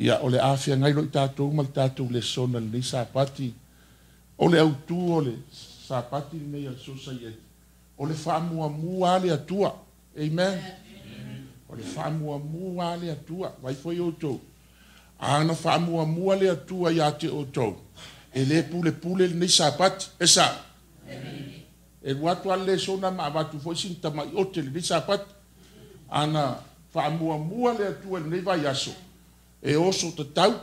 Ia o le a feagai loa i tatou ma le tatou lesona i lenei Sapati. O le autu o le Sapati lenei a le Sosaiete, o le faamuamua a le Atua. Amen. O le faamuamua a le Atua. Vaai foi outou, a na faamuamua le Atua ia te outou, e le pulepule lenei Sapati. E sa'o? E alu atu lava le lesona ma avatu foi sina tamai ote i lenei Sapati. A na faamuamua le Atua i lenei vaiaso, e oso tatau.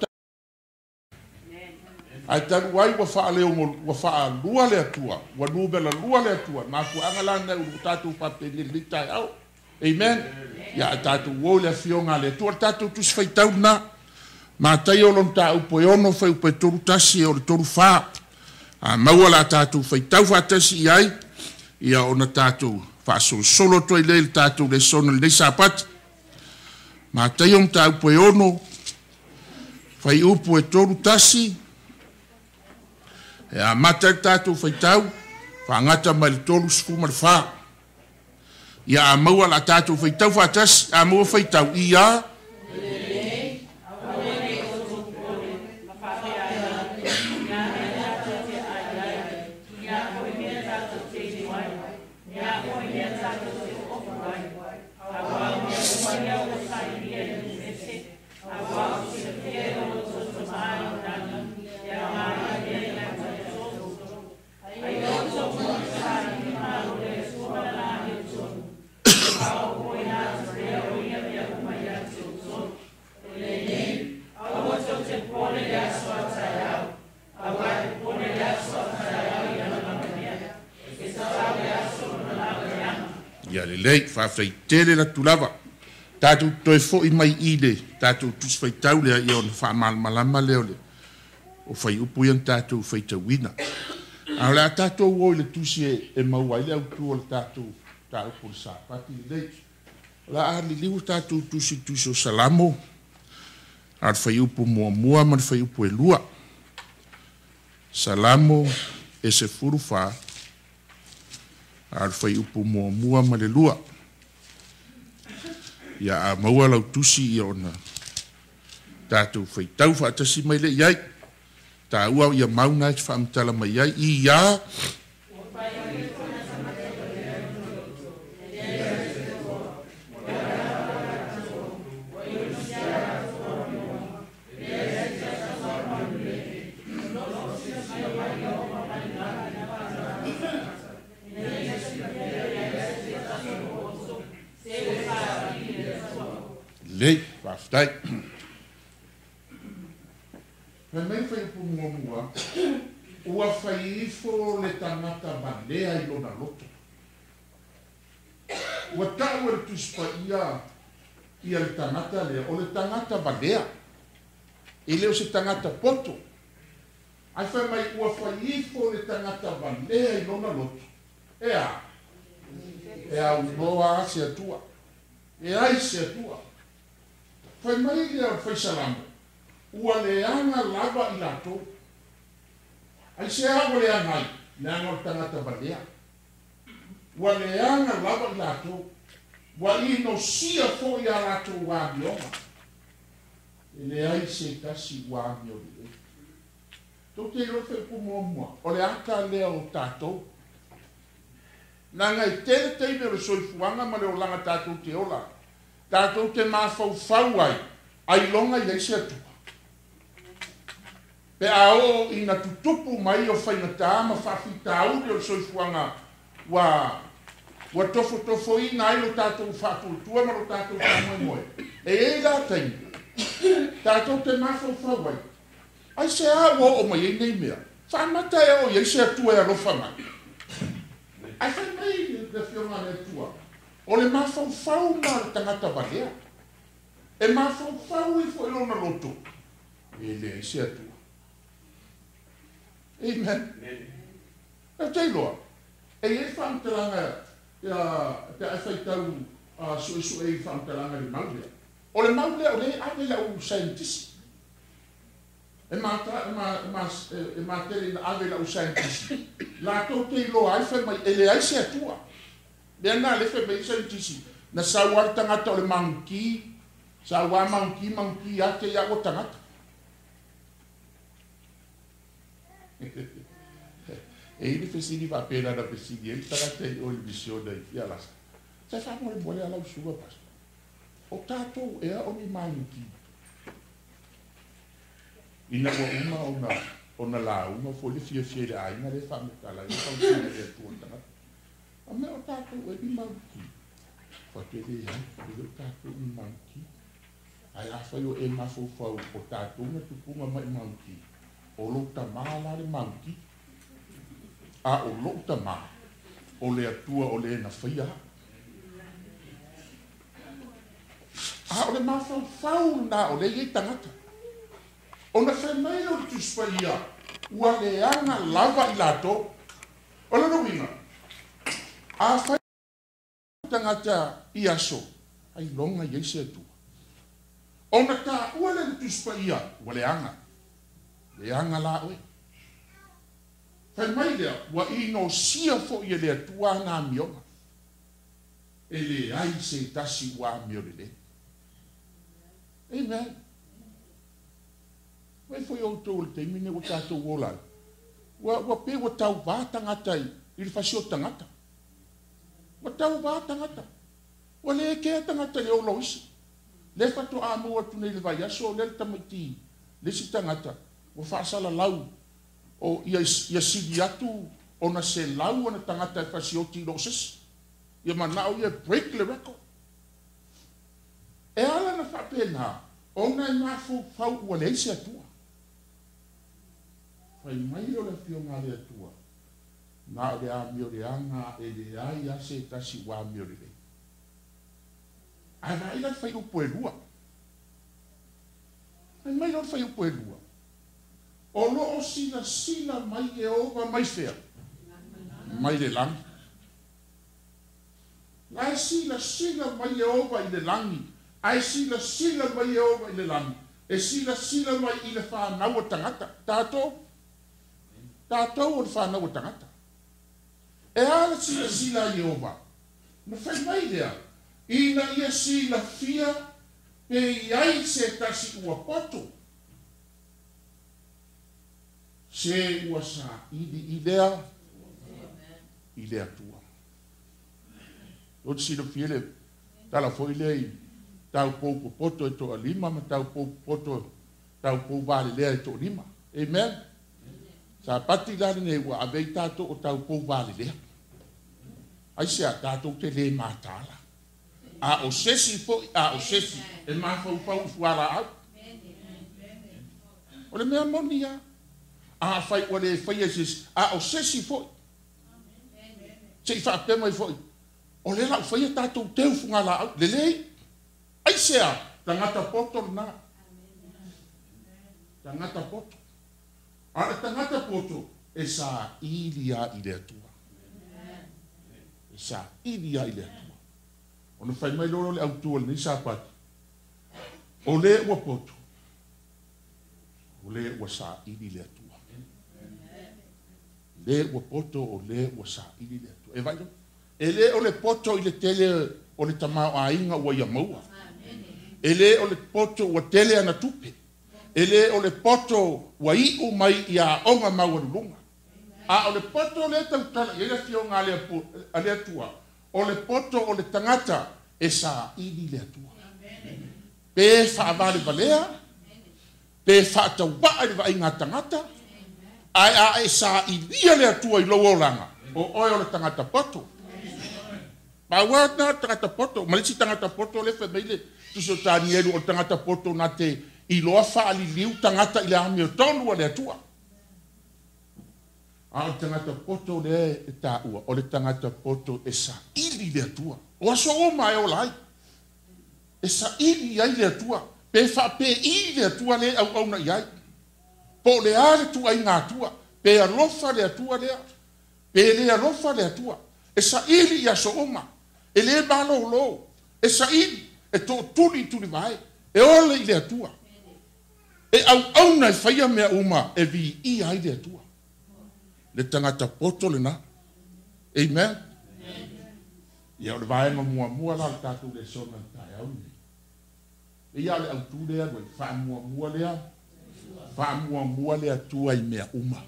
Ae talu ai ua faaleogo, ua faalua le Atua, ua numera lua le Atua, mafuaaga la lena ua tatou faapeni ai i lenei taeao. Amen. Ia a tatou o i le Afioga a le Atua, o le tatou Tusi Faitau lena. Mataio lona mataupu e 6, fuaiupu e 31 e oo i le 34. A maua le a tatou faitau faatasi i ai, ia ona tatou faasolosolo atu ai lea i le tatou lesona i lenei Sapati. Mataio mataupu e 6, fuaiupu e 31, e amata ai le tatou faitau, faagata mai le 34. Ia a maua le a tatou faitau faatasi, a maua faitau, ia. Aua ne i outou popole ma faapea ai, O le a mea tatou te ai ai? O le a foi mea tatou te inu ai? O le a foi mea tatou te oofu ai? Aua o mea uma ia ua sailia e nuu ese, aua ua silafia e lo outou Tama i le lagi le aoga lea ia te outou. A ia outou muai saili malo le Atua ma lana amiotonu, ona faaopoopoina atu lea o ia mea uma ia te outou. O lenei, aua tou te popole i le aso a taeao, aua e popole le aso a taeao i ana mea, e tatau le aso lona laveaiga. Ia lelei, faafetai tele latu lava. Tatou toe foi mai i le tatou Tusi Faitau lea, ia ona faamalamalama lea o le o fuaiupu ia na tatou faitauina. A o le a tatou o i le tusi e maua ai le autu o le tatou mataupu o le Sapati lenei. O le a liliu le tatou tusi i le tusi o Salamo, a o le fuaiupu 1 ma le fuaiupu e 2. Salamo e 14, a o le fuaiupu 1 ma le 2. Ia a maua lau tusi ia ona tatou faitau faatasi mai lea i ai. Taua ia mau na e te faamatala mai ai. Ia. Lelei, faafetai. Fai mai le fuaiupu muamua, ua fai ifo le tagata valea i lona loto. Ua tau e le Tusi Paia ia le tagata lea, o le tagata valea. E le o se tagata poto. Ae fai mai ua fai ifo le tagata valea i lona loto. E a? E aunoa se Atua. E ai se Atua. Fai mai lea o le Fai Salamo, ua leaga lava i latou. Aisea ua leaga ai? Leaga o le tagata valea. Ua leaga lava i latou. Ua inosia foi a latou amioga. E leai se tasi ua amio lelei. Tou te iloa le fuaiupu muamua, o le ata lea o tatou. Leaga e tele taimi o le soifuaga ma le olaga tatou te ola ai, tatou te mafaufau ai, ailoga i ai se Atua. Pe a oo ina tutupu mai o faigata ma faafitauli o le soifuaga ua ua tofotofoina ai lo tatou faatuatua ma lo tatou faamoemoe, e i ai la taimi tatou te mafaufau ai, aisea ua oo mai ai nei mea? Faamata e oo i ai se Atua e alofa mai. Ae fai mai le Afioga a le Atua, o le mafaufau na o le tagata valea. E mafaufau ifo i lona loto, e leai se Atua. Amen. Ou te iloa, e i ai faamatalaga pe a e faitau suesue i faamatalaga i le mau lea. O le mau lea o lea e ave i le au saienitisi. E matele ina ave i le au saienitisi, latou te iloa ai fai mai e leai se Atua. Lea na lea fai mai ai saienitisi, na sau lava le tagata o le maguki, Sa ua maguki maguki ia te ia ua tagata. E i le fesili faapena na fesili ai le tagata i o i le misiona i Alaska. Sa faamolemole lava lau susuga pastor. O tatou ea o ni maguki? Ina ua uma ona ona lauga foi le fiafia i le aiga lea e faamatala ai le fautuaga i le Atua o le tagata. A mea o tatou e ni maguki? Fai atu e leai, e le o tatou ni maguki. Ae afai o e mafaufau o tatou na tupuga mai maguki, o lou tama la le maguki. A o lou tama, o le Atua o le na faia au. A o le mafaufau lena o lea e i ai tagata. Ona fai mai lea o le Tusi Paia, ua leaga lava i latou. O lona uiga, afai tagata i aso, ailoga i ai se Atua. Ona taua lea i le Tusi Paia, ua leaga. Leaga la oe. Fai mai lea, ua inosia foi e le Atua ana amioga. E leai se tasi ua amio lelei. Amen. Vaai foi outou i le taimi lenei ua tatou ola ai, ua, ua pei ua tauva tagata i, i le fasi o tagata. Ua tauva tagata. Ua le kea tagata i le ola o isi. Lea faatoa maua atu nei i le vaiaso lea le tamaiti le isi tagata ua faasalalau o ia, ia sili atu ona 100 ona tagata e fasioti i lo sesi. Ia manao ia e break le record. E ala ona faapena, ona e mafaufau ua leai se Atua. Fai mai o le Afioga a le Atua, na o le amio leaga e leai lava se tasi ua amio lelei. Ae vaai la i le fuaiupu e 2. Fai mai la o le fuaiupu e 2, o lo o silasila mai Ieova mai fea? Mai le lagi. La e silasila mai Ieova i le lagi, a e silasila mai Ieova i le lagi, e silasila mai i le fanau a tagata. Tatou, tatou o le fanau a tagata. E a le silasila a Ieova? Na fai mai lea, ina ia silafia pe i ai se tasi ua poto, se ua saili i lea, i le Atua. Ou te silafia le tala foi lea i taupou popoto e toalima ma taupou popoto, taupou valelea e toalima. Amen. Sapati la lenei ua ave ai tatou o taupou valelea. Aisea, tatou te le mataala. A o sesi foi, a o sesi e mafaufau i fualaau. O le mea moni lava. Afai ua le faia e sesi, a o sesi foi. Se i faapea mai foi, o lea la ua faia tatou teu fugalaau. Lelei. Aisea, tagata poto lena. Tagata poto. A o le tagata poto, e saili lava i le Atua. E saili lava i le Atua. Ona fai mai loa le autu o lenei Sapati, o le ua poto, o le ua saili le Atua. Le ua poto, o le ua saili le Atua. E vaai loa. E le o le poto i le tele o le tamaoaiga ua ia maua. E le o le poto ua tele ana tupe. E le o le poto ua iu mai i aoga maualuluga. A o le poto lea e tautala i ai le Afioga a le Atua, o le poto o le tagata e saili le Atua. Pe faavalevalea, pe faatauvaa i le vaaiga a tagata, ae a e sailia le Atua i lou olaga, o oe o le tagata poto. Pau lava lena o le tagata poto. Ma le isi tagata poto lea fai mai le Tusi o Tanielu, o le tagata poto na te iloa faaliliu tagata i le amiotonu a le Atua. A o le tagata poto lea e taua, o le tagata poto e saili le Atua. O aso uma e ola ai, e saili ai le Atua, pe faapei le Atua lea e auauna i ai. Po o le a le tuuaiga Atua, pe alofa le Atua lea, pe le alofa le Atua. E saili i aso uma, e le malolo, e saili, e tootuli i tulivae, e ole i le Atua. E auauna e faia mea uma e viia ai le Atua. Le tagata poto lena. Amen. Ia, o le vaega muamua la o le tatou lesona i le taeao lenei. E ia le autu lea ua faamuamua lea. Faamuamua le Atua i mea uma.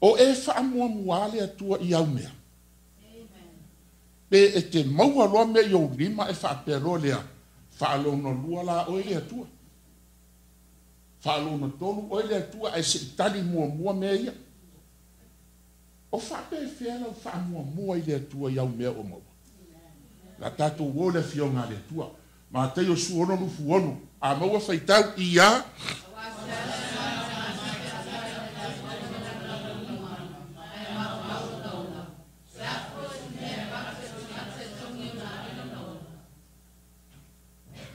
O e faamuamua le Atua i au mea. Pe e te maua loa mea i ou lima e faapea loa lea. Faalona lua la oe le Atua. Faalona tolu oe le Atua ae seitali muamua mea ia. O faapefea lau faamuamua i le Atua i au mea o maua. La tatou o le afioga a le Atua. Mataio 16:26. A maua faitau ia.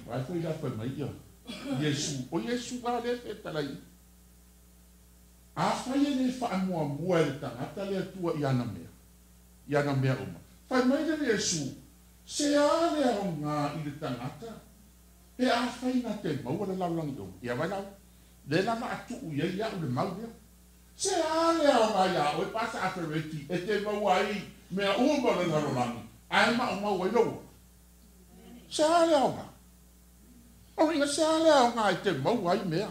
Vai foi lá foi mai ia. Iesu, o Iesu a le fetalai. Afai e le faamuamua e le tagata le Atua i ana mea. I ana mea uma. Fai mai le Iesu, se a le aoga i le tagata, pe afai na te maua le lalolagi uma. Ia vai lau. Le la atu ia ia le mau ia. Se a le aoga ia oe pasa afereti e te maua ai mea uma le lalolagi. Ae maumau ai lou. Se a le aoga. O ina se a le aoga e te maua ai mea.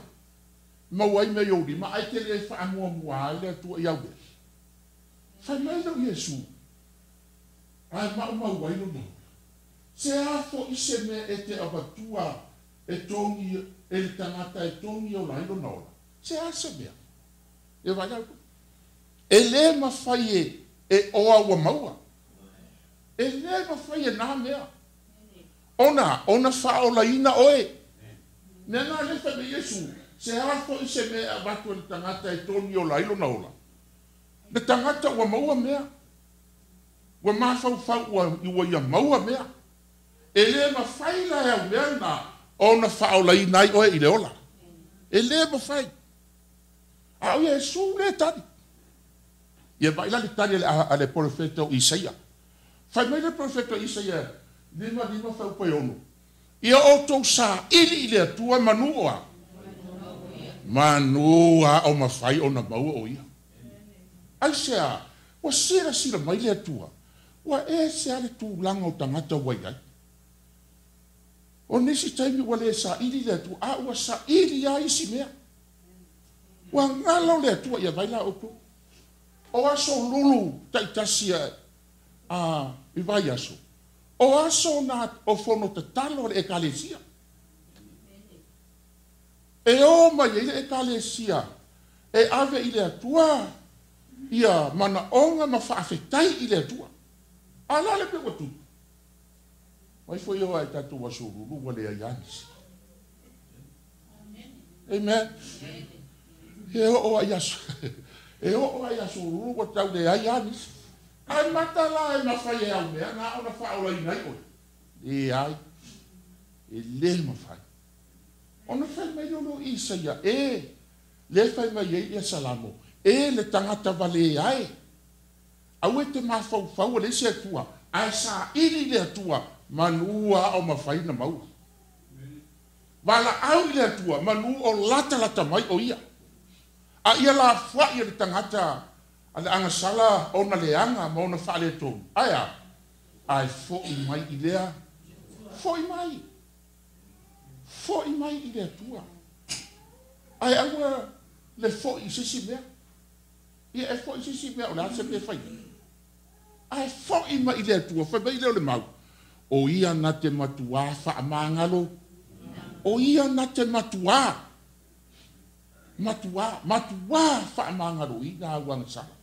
Maua ai mea i ou lima, ai te le faamuamua ai le Atua i au mea. Fai mai leo Iesu, ae maumau ai lona. Se a fo'i se mea e te avatua e togi e le tagata e togi ola ai lona ola. Se a se mea. E vai au. E le mafai e oa ua maua. E le mafai e nā mea. Ona, ona faaolaina oe. Mea nā le fai mai Iesu, se a fo'i se mea e avatu e le tagata e togi ola ai lona ola. Le tagata ua maua mea. Ua mafaufau ua ia maua mea. E le mafai la e au mea na ona faaolaina ai oe i le ola. E le mafai. A o Iesu le tali. Ia vai la le tali a le profeta o Isaia. Fai mai le profeta o Isaia, 55 faupai ono. Ia outou saili i le Atua manu o a. Manu a o mafai ona maua o ia. Ai se a, ua sila sila mai le Atua. Ua e se a le tulaga o tagata ua i ai. O nisi taimi ua le saili le Atua, a ua saili a isi mea. Ua ngalo le Atua ia vai la outou. O aso lulu taitasi a i vai aso. O aso na o fono tatalo le ekalesia. E o mai e le ekalesia e ave i le Atua ia manaoga ma faafetai i le Atua. A la le pe ua tupu. Mai foi o ai tatou aso lulu ua le ai anisi. Amen. E o ai aso. E o ai aso lulu ua tau le ai anisi. Ai mata la e mafai e au mea na ona faaolaina ai oe. E ai. E le mafai. Ona fai mai lolo Isaia, e le fai mai ei ia Salamo, e le tagata vale ai. Au e te mafaufau le isi Atua, ae saili le Atua, manua o mafai na maua. Valaau i le Atua, manu o lata lata mai o ia. A ia la fai le tagata a le agasala ona leaga ma ona faaletonu. Ae a? Ae fo'i mai i lea. Fo'i mai. Fo'i mai i le Atua. Ae aua le fo'i i se isi mea. Ia e fo'i i se isi mea o le a se mea fai. Ae fo'i mai i le Atua, fai mai lea o le mau. O ia na te matuā faamagalo. O ia na te matuā. Matuā, matuā faamagalo i na au agasala.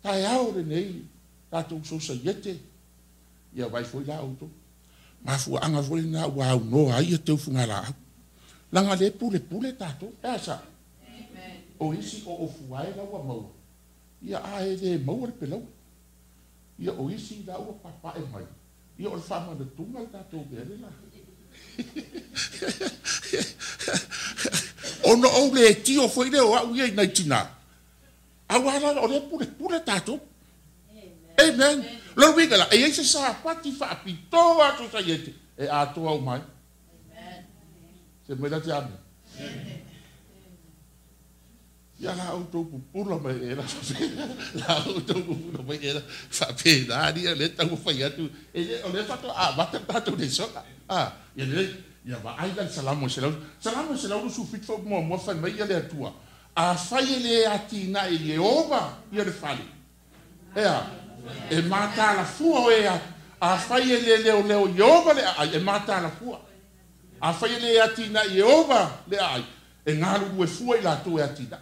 Taeao lenei, tatou sosaiete, ia vai foi la outou. Mafuaanga foi na ua aunoa ai ia teufuga laau. Laga le pulepule tatou. E a sa? O isi o ofu ai la ua maua. Ia a e le maua le pelaua. Ia o isi la ua papae mai. Ia o le faamanatuga le tatou mea le la. Ona ou le tio foi le o au ia i nai tina. Aua la o le pulepule tatou. Amen. Lo wiga la, e ai se sapati faapitoa atu saiete, e atoa au mai. Se mai la te ame. Ia la outou pupula mai e la la outou pupula mai e la faapena lia le taumafai atu e le o le faatoa amata le tatou lesona. Ah, ia lelei. Ia vaai la le Salamo Salamo 127 fai muamua fai mai ia le Atua. Afai e le atinae i Ieova ia le fale. Ea, e matalafua oe afai e le leoleo Ieova le aai, e matalafua. Afai e le atinae i Ieova le aai, e galulue fua i latou e atinae.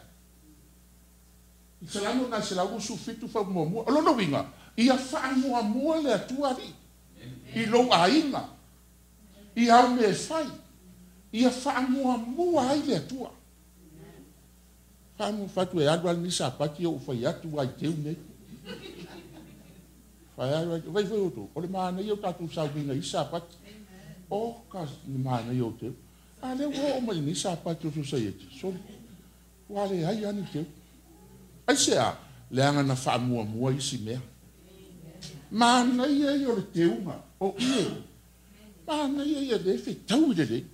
I Salamo na 127 fai muamua. O lona uiga, ia faamuamua le Atua alii i lou aiga, i au mea e fai, ia faamuamua ai le Atua. Fatu e alu alu ni sapati o fai atu ai teu nei. Fai alu vai foi outro. O le manaia o tatou sauiga i sapati. O ka manaia o teu. A le ua oo mai ni sapati o society. Soli. Ua le ai ani teu. Ai se a leaga na faamuamua isi mea. Manaia ia o le teuga o ie. Manaia ia le fetau i le lei.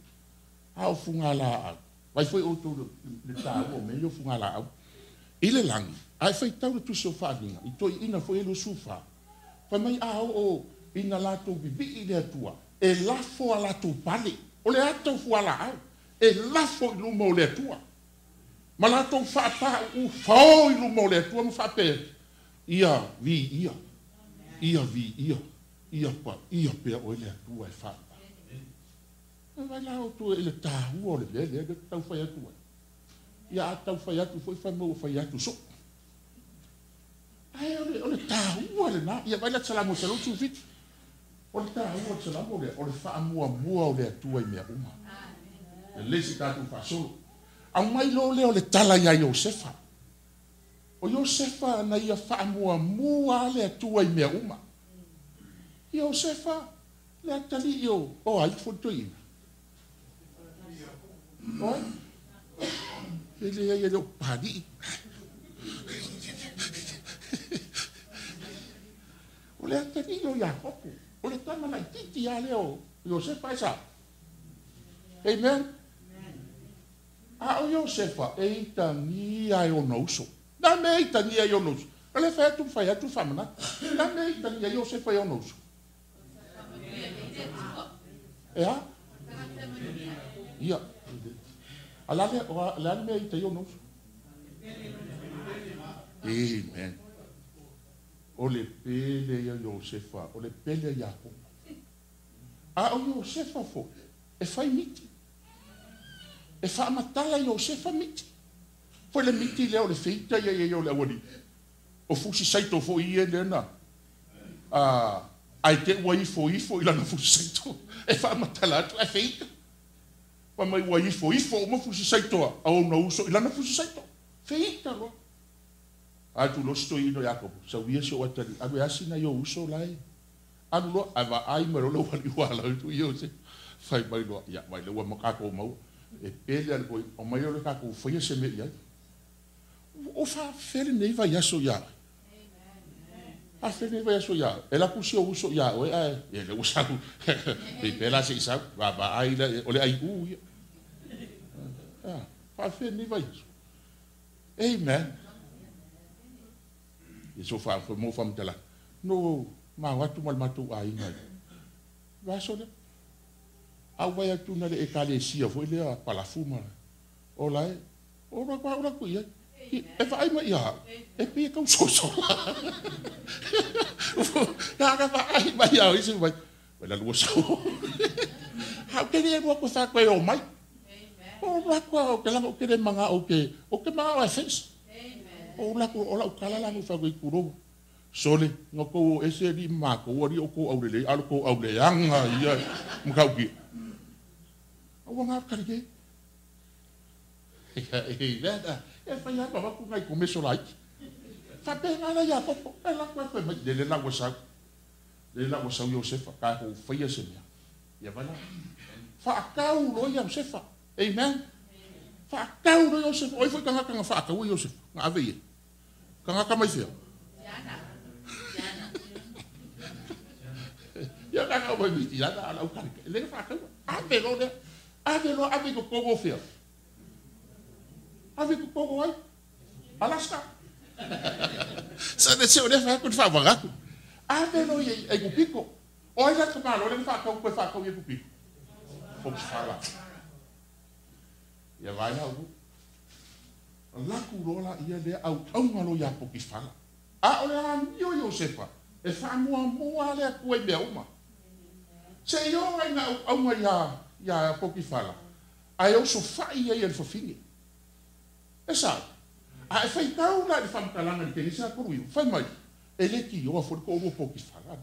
A o fugalaau. Vai foi outro le tāua o mea o fugalaau. I le lagi, ai faitau le tusi o faaaliga, i toeaiina foi e 24. Fai mai a oo ina latou vivii le Atua, e lafo a latou pale. O le ata o fualaau, e lafo i luma o le Atua. Ma latou faapau fao i luma o le Atua ma faapea, ia viia, ia viia, ia paia pea oe le Atua e faapau. Vai la outou e le tāua o le mea lea, le tau fai atu ai. Ia a tau fai atu foi fai mai ua fai atu soo. Ae o le tāua lena. Ia vai la Salamo 127. O le tāua o le Salamo lea, o le faamuamua o le Atua i mea uma. E le se tatou faasolo. Aumai loa lea o le tala ia Iosefa. O Iosefa na ia faamuamua le Atua i mea uma. Iosefa le atalii o ai foi toeaina. Oi? E leai e le o palii. O le atalii o Iakopo. O le tama laitiiti lava lea o Iosefa e sa. Amen. A o Iosefa e itagia e ona uso. Na mea e itagia i ona uso. O le fai atu faamanatu. Na mea e itagia Iosefa i ona uso. E a? Ia. A le a le mea ita i ona uso? Amen. O le pele ia Iosefa, o le pele ia Iakopo. A o Iosefa foi, e fai miti. E faamatala Iosefa miti. Foi le miti lea o le feita ia ia o le aualii. O fusi saito foi ia lea na. Ai te ua ifo ifo i lana fusi saito. E faamatala atu e feita. Pa mai ua ifo ifo o ma fusi saito a ona uso i lana fusi saito. Feita loa. Atu lo sto ino Iakopo. Sauia se o atali. Alu e asina i o uso lai. Alu loa, ai vaai mai loa le wali ua lau tu i o se. Fai mai loa, ia vai le ua makako mau. E pele ale koi, o mai o le kako whaia se me iai. O wha nei vai aso ia. A whele nei vai aso ia. E la kusi o uso ia oe ae. E le usau. Pe pela se isau. Va va ai le, o le ai u ia. Wha whele nei vai aso. Amen. E so wha mo whamtala. No, ma watu mal matu aiga. Vaso le. Au vai atu na le ekalesia foi lea palafuma. O lai, o la kwa o la ku ia. E vaai mai ia. E pe kau soso. Na ka vaai mai ia isi mai. Wala lua so. Ha ke le ua ko fa ko o mai. O la kwa o ke la o ke le manga o ke manga o e fes. O la ko o la ukala la no fa ko ikuro. Sole ngo ko ese li ma ko ri o ko aulele alo ko aule anga ia mukau ki. Ua ngā karike. E veda, e whai apa waku ngai komeso laiki. Whape ngā la Iakopo, e la koe koe mai, lele la ua sau. Lele la ua sau Iosefa, ka ko whaia se mea. Ia vai la. Whaakau lo Iosefa. Amen. Whaakau lo Iosefa. Oi foi kanga kanga whaakau Iosefa. Ngā ave ie. Kanga ka mai whia. Ia kanga mai miti, ana ala ukarike. Lele whaakau. Ave lo lea. Ave lo ave ko kogo whia. Ave ko kogo ai. Alaska. Sa ne se o le whaakau whaawagaku. Ave lo i e kupiko. O ai la ka malo le whaakau koe whaakau i e kupiko. Potifara. Ia vai la u. Laku loa ia lea auauga lo iā Potifara. A o le amio Iosefa, e faamuamua le Atua i mea uma. Seia oo ai ina auauga iā Potifara, ae osofai ai e le fafine. E sao. A e faitau la i le faamatalaga i le Kenese 39, fai mai, E le tioa foi le toalua Potifara.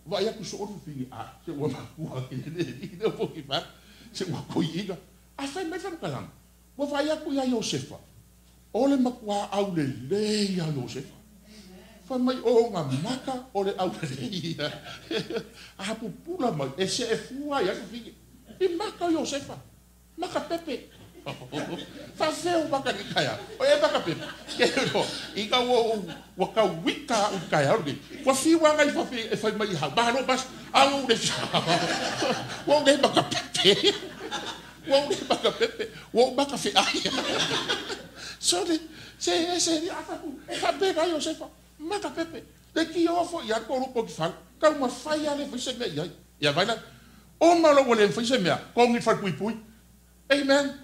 Vaai atu soo le fafine, a, se ua matua ke le alii lea o Potifara, se ua toeaina. Ae fai mai le faamatalaga, ua vaai atu ia Iosefa, o le matuā aulelei ia Iosefa. Fai mai o ona maka o le aulelei ia. A pupula mai, e see fua ai lava le fafine. I maka o Iosefa. Maka pepe. Faafefea ou maka i lenei taeao? O ea maka pepe? Ina ua ou ua tau uita au i le taeao lenei, ua fiu lava nai fafe e fai mai i hau, malo basi, a ua ou le ua ou le maka pepe. Ua ou le maka pepe, ua ou maka feai. Sole, se ese, a faku, faapena Iosefa, maka pepe. Le tioa foi i ai le toalua Potifara, taumafai lava le fai se mea i ai. Ia vaai la, Uma lou ua le mafai se mea, togi le falepuipui. Amen.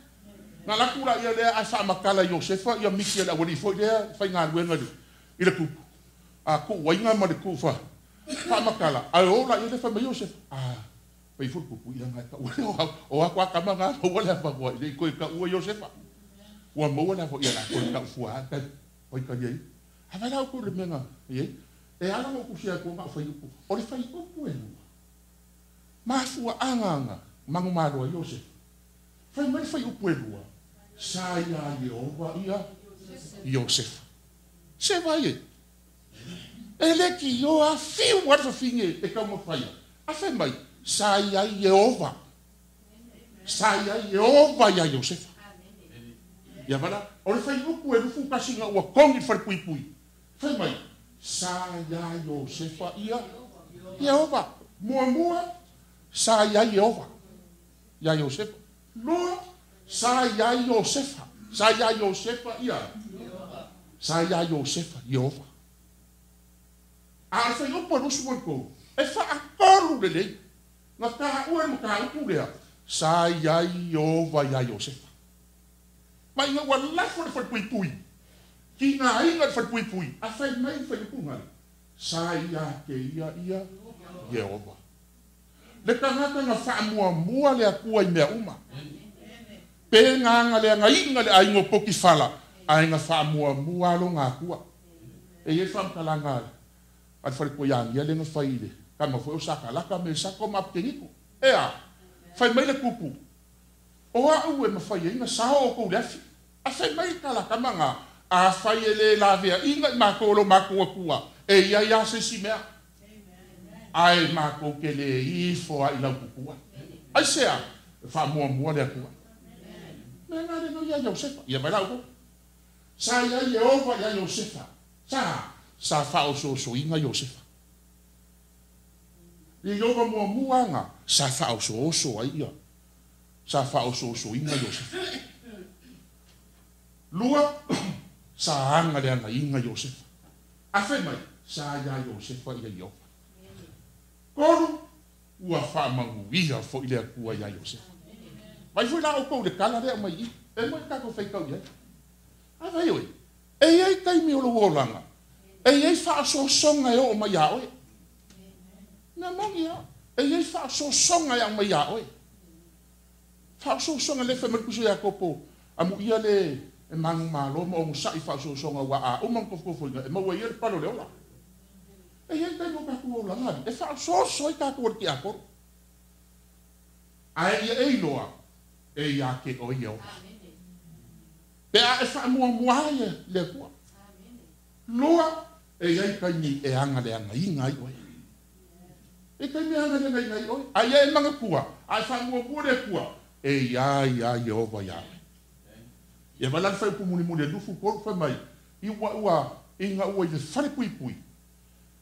Na alu atu laia lea ae faamatala i Iosefa ia miti a le aualii foi lea e faigaluega i le tupu. A tuu aiga ma le tuu fa, faamatala, ae o laia lea fai mai Iosefa, a, fai ifo le tupu ia na e taua lea o au, o aku a tama na maua le avanoa e le i toe taua Iosefa. Ua maua le avanoa, ia la toe tau fua a ta faitalia ia. A vai la outou i le mea na i ai. E ala ona ou tusia atu na o faiupu. O le faiupu e lua. Mafuaaga ana manumalo ai Iosefa. Fai mai le faiupu e lua, Sa iā Ieova ia Iosefa. Se vai e! E le tioa fiu a le fafine e taumafaia, a fai mai, Sa i ai Ieova. Sa i ai Ieova iā Iosefa. Ia vala, o le faiupu e 21 ina ua togi le falepuipui, Fai mai, sa iā Iosefa ia Ieova. Muamua, sa i ai Ieova iā Iosefa. Lua, sa i ai Iosefa. Sa iā Iosefa ia. Sa iā Iosefa Ieova. A o le fuaiupu e 23, e faatolu lelei. Na taua e le mataupu lea, sa i ai Ieova iā Iosefa. Ma ina ua lafo le falepuipui, tigaina le falepuipui, a fai mai le faiupu gale, Sa ia te ia ia Ieova. Le tagata na faamuamua le Atua i mea uma. Pe gaga le agaiga le aiga o Potifala, ae na faamuamua lava lona Atua. E i ai le faamatalaga a le faletua ia Ania lea na fai i le tama foi o Sakalaka, Mesaka ma Apeteniko. E a? Fai mai le tupu, O a'u e mafai ai na sao outou i le afi. A fai mai le tala tama na, Afai e le laveaina i matou e lo matou Atua, e i ai a se isi mea, ae matou te le ifo a i lau pupua. Aisea? E faamuamua le Atua. Mea na le nui ia Iosefa. Ia mai la outou. Sa i ai Ieova ia Iosefa. Sa, sa faaosoosoina Iosefa. Ieova muamua na, sa faaosooso ai ia. Sa faaosoosoina Iosefa. Lua, sa aga le agaiga Iosefa. A fai mai, sa iā Iosefa ia Ieova. Tolu, ua faamanuia foi le Atua iā Iosefa. Vaai foi la outou i le tala lea e aumai i i. E moni tatou faitau i ai. A fai oe, e i ai taimi o lou olaga, e i ai faaosoosoga e oo mai iā oe. Mea moni lava, e i ai faaosoosoga e aumai iā oe. Faaosoosoga lea fai mai le Tusi o Iakopo, Amuia le e manumalo ma onosai faaosoosoga aua a uma ona tofotofoina e maua e ia le pale o le ola. E i ai le taimi o tatou olaga alii e faaosooso ai tatou e le tiapolo. Ae ia e iloa, e ia te oe Ieova. Pe a e faamuamua ai le Atua. Lua, e i ai taimi e agaleagaina ai oe. E taimi e agaleagaina ai oe. A ia e manatua, a e faamuamua le Atua, e iā ia Ieova iā oe. Ia vai la le faaiupu mulimuli e 23 fai mai, I ua ua ina ua i le falepuipui,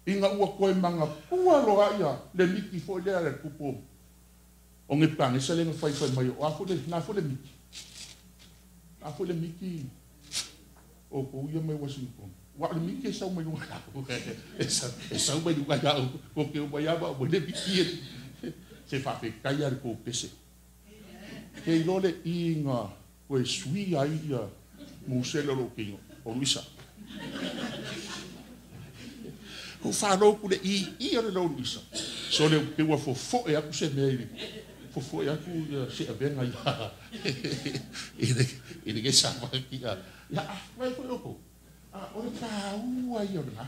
ina ua toe manatua loa ia le miti foi lea le tupu o Nepukanesa lea na fai fai mai o a foi le, na foi le miti. A foi le miti outou ia mai Washington. Ua o le miti e sau mai luga ia au. E sau mai luga ia au. Ko ke uma ia ma le miti e se faafetai a le kou pese. Ke iloa le iga ua e suia ai ia musele o lou tino o Luisa. Ua faalogo le i i o le lou Luisa. So le pe ua fofoe atu se mea i le fofoe atu ia se avega ia i le sapati ia. Ia, vai foi o kou. O le tāua ia o lena.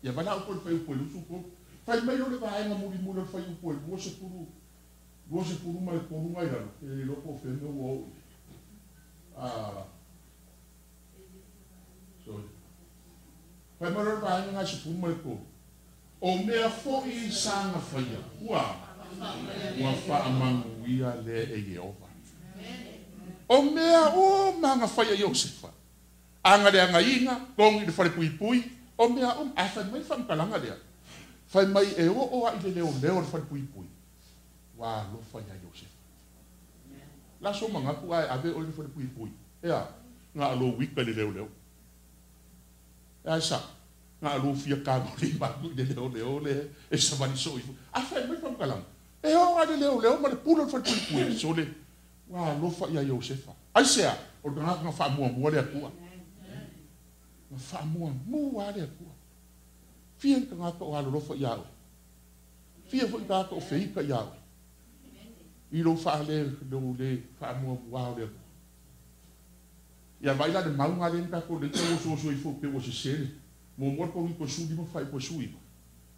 Ia vai la upu le fuaiupu e 23. Fai mai o le vaega mulimuli o le fuaiupu e 20, 23 nai lalo, e le iloa po o fea mea ua oo i ai. Sorry. Fai mai loa le vaega nai 13. O mea foi sa gafaia, ua faamanuia lea e Ieova. O mea uma gafaia Iosefa. Aga le agaiga, togi i le falepuipui, o mea uma. Ae fai mai le faamatalaga lea. Fai mai e oo lava i le leoleo o le falepuipui, ua alofa ia Iosefa. La so manatu ae ave oe i le falepuipui. Ea, na o lou ita i le leoleo. E ae sa, na o lou fia tagolima atu i le leoleo le e savali soo ifo. Ae fai mai le faamatalaga. E oo lava i le leoleo ma le pule o le falepuipui. Sole, ua alofa ia Iosefa. Aisea, o le tagata na faamuamua le Atua. Na faamuamua le Atua. Fia ni tagata o alolofa ia oe. Fia foi tagata o feita ia oe. I lou faale lou le faamuamua o le Atua. Ia vai la le mauga lea na tatou le ita oso oso ifo pe ua sesele. Muamua le Korinito 15 fuaiupu e 19.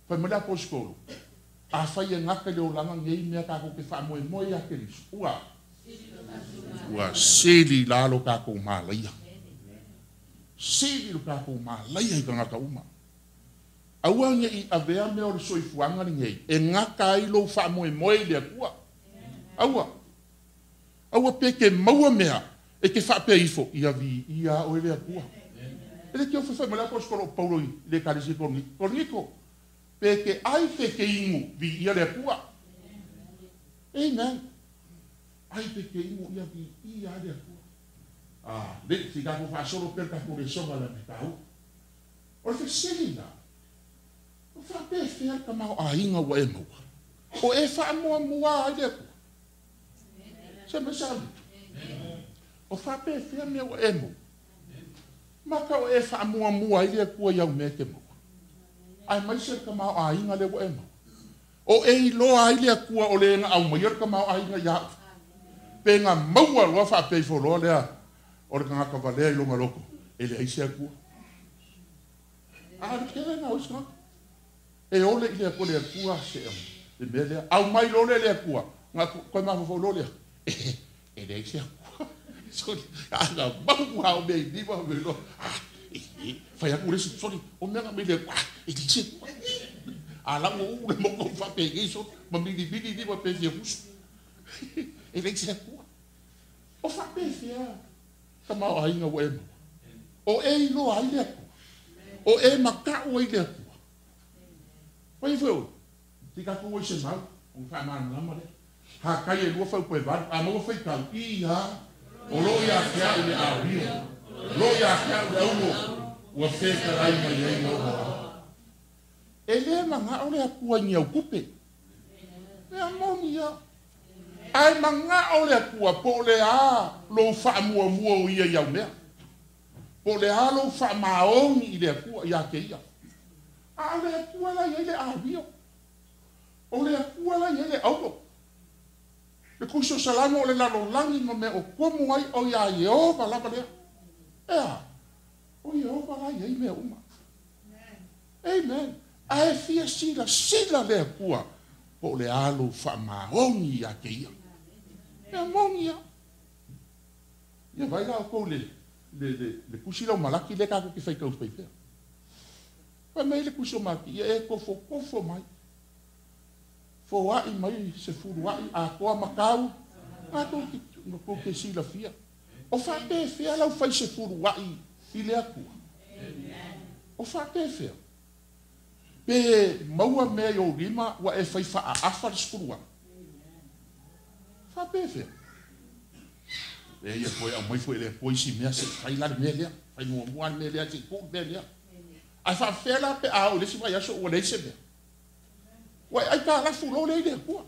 Fai mai le aposetolo. Afai e gata i le olaga nei mea tatou te faamoemoe ia Keriso. Ua sili i lalo tatou malaia. Sili lo tatou malaia i tagata uma. Aua nei avea mea o le soifuaga lenei e gata ai lou faamoemoe i le Atua. Aua. Aua pe ke maua mea e ke faapea ifo ia viia oe le Atua. E le ke o fai mai le aposetolo o Paulo i le ekalesia Korinito. Pe ke ai pe ke inu viia le Atua. Amen. Ai pe ke inu ia viia le Atua. Le si tatou faasolo pea le tatou lesona le me tāua. O le fesili la, o faapefea le tamaoaiga ua e maua. O e faamuamua ai le Atua. Se mai sa O faapefea mea ua e maua. Maka o e faamuamua ai le Atua i au mea e te maua. Aemaise le tamaoaiga lea ua e maua. O e iloa ai le Atua o le na aumaia le tamaoaiga ia au. Pe na maua loa faapea ifo loa lea o le tagata valea i lona loto. E leai se Atua. A le tele na o isi tagata. E ole i le Atua le Atua se le mea lea. Aumai loa lea le Atua. Na koe mafaufau loa lea. E leai se Atua. Sorry. A na maua o mea i lima me loa. Fai atu le isi. Sorry. O mea na mai le Atua. E leai se Atua. A lau o le moko faapegei so. Ma mili mili lima pe fia fusu. E leai se Atua. O faapefea tamaoaiga ua e maua. O e iloa ai le Atua. O e mata'u ai le Atua. Fai foi oe. Ti tatou oi se mau. O faamalamalama lea. Hakai e 2 fuaiupu e 8. A maua faitau. Ia. O loo ia te au le āwio. Lo ia te au le aulo. Ua fetalai mai ai Ieova. E le magao le Atua i ni au tupe. Mea moni ia. Ae magao le Atua po o le a lou faamuamua o ia i au mea. Po o le a lou faamaoni i le Atua ia te ia. A o le Atua la i ai le āwio. O le Atua la i ai le aulo. Le tusi o Salamo o le lalolagi ma mea o komo ai o ia Ieova lava lea. Ea, o Ieova la i ai mea uma. Amen. Ae fia sila sila le Atua po o le a lou faamaoni ia te ia. Mea moni ia. Ia vai la outou le tusi lea o Malaki lea tatou te faitau faipea. Fai mai le tusi o Malaki, ia e tofotofo mai. Foai mai se fuluai atoa matau, tou te silafia. O faapefea lau fai se fuluai i le Atua. O faapefea. Pe maua mea i ou lima ua e fai faaafa le 10 ai. Faapefea. E ia foi au mai foi le Atua isi mea se fai la le mea lea. Fai muamua le mea lea, se tuu le mea lea. Ae faafefea la pe a oo i le isi vaiaso ua leai se mea. Ua e aitalafu loa lea i le Atua.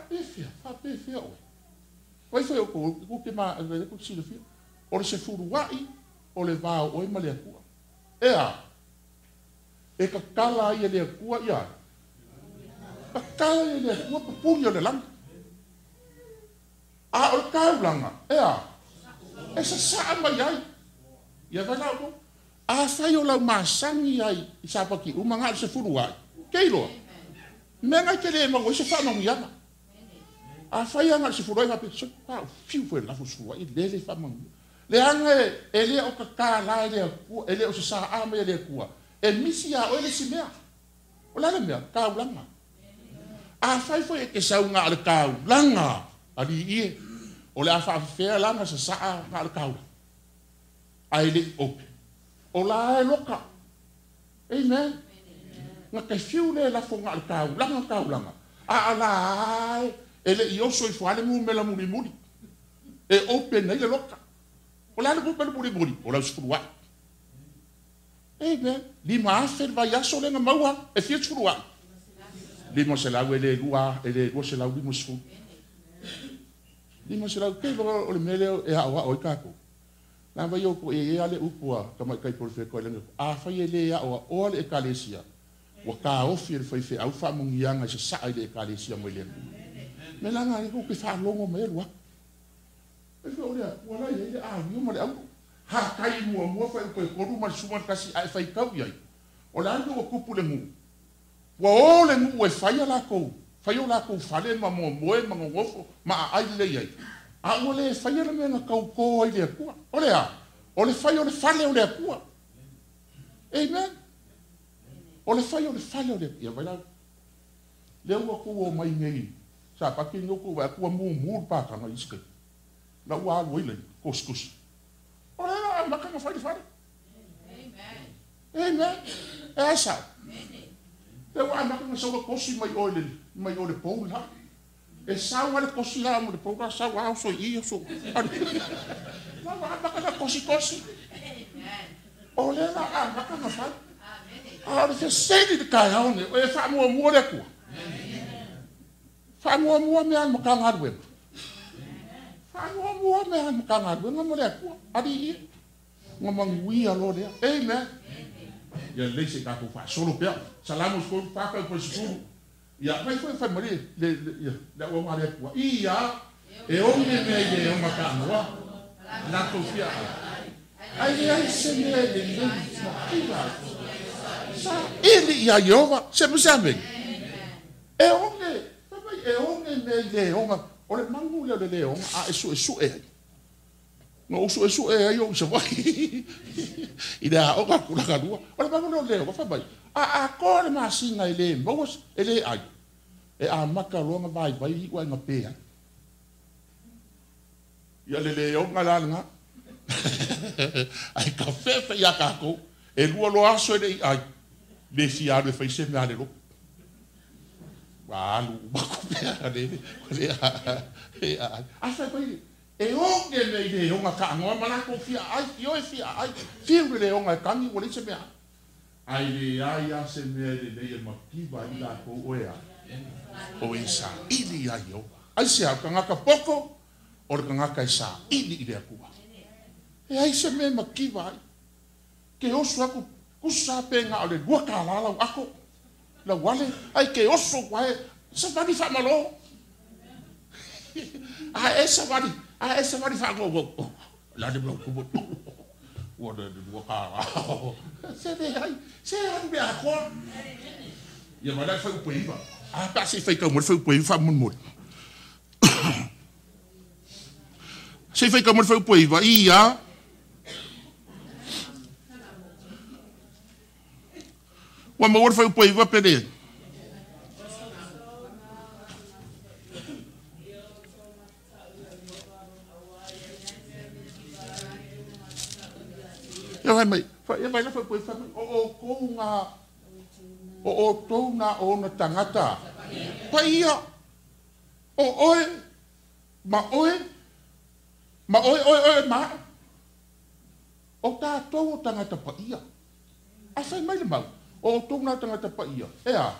Faapefea, faapefea oe. Vai foi o ko te ma le ko silafia. O le sefuluai o le vao oe ma le Atua. E a. E kakala ai e le Atua ia. Kakala ai e le Atua pupuni o le lagi. A o le taulaga, e a. E sasaa mai ai. Ia vai lau ko. A fai o lau masani ai i sapaki uma nga le sefuluai. Ke iloa. Mea ngai te le maua i se faamanuiaga. A fai aga le sefuluai faapea, so pa fiu foi lafo sefuluai, lele faamanuia. Leaga e le o kakala e le Atua, e le o sasaa mai e le Atua. E misi a oe le isi mea. O le a le mea? Taulaga. A fai foi e te sau na o le taulaga, alii e, o le a faafefea la na sasaa na o le taulaga. Ae le i ope. O la e loka. Amen. Na te fiu le lafo na o le taulaga, taulaga. A ala e, e le i oso i fuale mu mela muli muli. E ope nei le loka. O le a le mumela muli muli. O lau sefuluai. Amen. 5,000 le vaiaso le na maua e fia sefuluai. 500 e le lua, e le 250. 500 ke lo o le mele e ao ao i kākou. La vai o ko e e ale upua ka mai kai por fe ko le a fai e le ao o le ekalesia. Ua ka ofi e le fai fe au fa mungianga i sa sa i le ekalesia mo le. Me la nga ko ke fa longo me lua. E fe o le ua la i le a ni mo le au. Ha kai mua mua fa ko ko ru ma suma kasi ai fai kau iai. O le alu o kupu le ngu. Ua o le ngu e fai ala kou. Fai o la kou fale ma mo moe ma ngongofo ma ai le iai. A ua le fai ala mea na kau ko ai le Atua. O le a? O le fai o le fale o le Atua. Amen. O le fai o le fale o le Atua. Ia vai la. Le ua ku o mai nei. Sa paki no ku wa ku mu mu pa ka na iske. La ua alu ile koskus. O le la ma ka na fai le fale. Amen. Amen. E asa. Le ua ma ka na sa kosi mai o le mai o le pou la. E sau ale kosi la mo le pou la sau au so i so. La ua ma ka na kosi kosi. O le la a ma ka na fai. A o le feseli le kai au ne o e fa mua mua le Atua. Fa mua mua me al makanga ruema. Fa mua mua me al makanga ruema mo le Atua. Ali i. Nga manguia lo lea. Amen. Ia le se ka ko fa solo pea. Salamu ko pa ka ko sulu. Ia vai foi fa mari le ia la ua ma le Atua. Ia e o me me le o maka noa. La to fia. Ai ai se me le le ma. Sa ili ia Iova se mo sa me. E o me e o me me le o ma o le mangu le le o a e su e su e. No usu e su e ai o se vai. I le a o ka kula ka lua. O le mangu le o fa mai. A ko le masinga i le mo e le ai. E a maka loa vai vai i wa nga pe. Ia le le o nga la nga. Ai ka fe fe ia ka ko. E lua loa aso e le i ai. Le fia le fai se mea le lo. Wa alu uma ku pea le le a e a. A fai pai e o ke me le o nga ka ngoa ma la ko fia ai i o e fia ai. Fiu le o nga kangi o le se mea. Ai le ai a se mea le le e makiva i la ko oe a. O e sa ili ai o. Ai se au kangaka poko o le kangaka e sa ili i le akua. E ai se mea makiva ai. Ke oso aku kusa pe nga o le lua ka la lau ako. La wale ai ke oso wae sa vani fa malo. A e sa vani, a e sa vani fa go go. La de blo ku bo. Wa de lua ka la. Se de ai, se ai be a ko. Ia ma la fa u pe iva. A pa se fa ka mo fa u pe fa mun mun. Se fa ka mo fa u pe iva ia. Ua maua le faiupu e iva pele. Ia vai mai, ia vai la faiupu e iva mai. O o kou ngā, o o tou ngā o na tangata. Pa ia, o oe, ma oe, ma oe, oe, oe, ma. O tātou o tangata pa ia. A fai mai le mau. O tō ngā tangata pa ia. E a,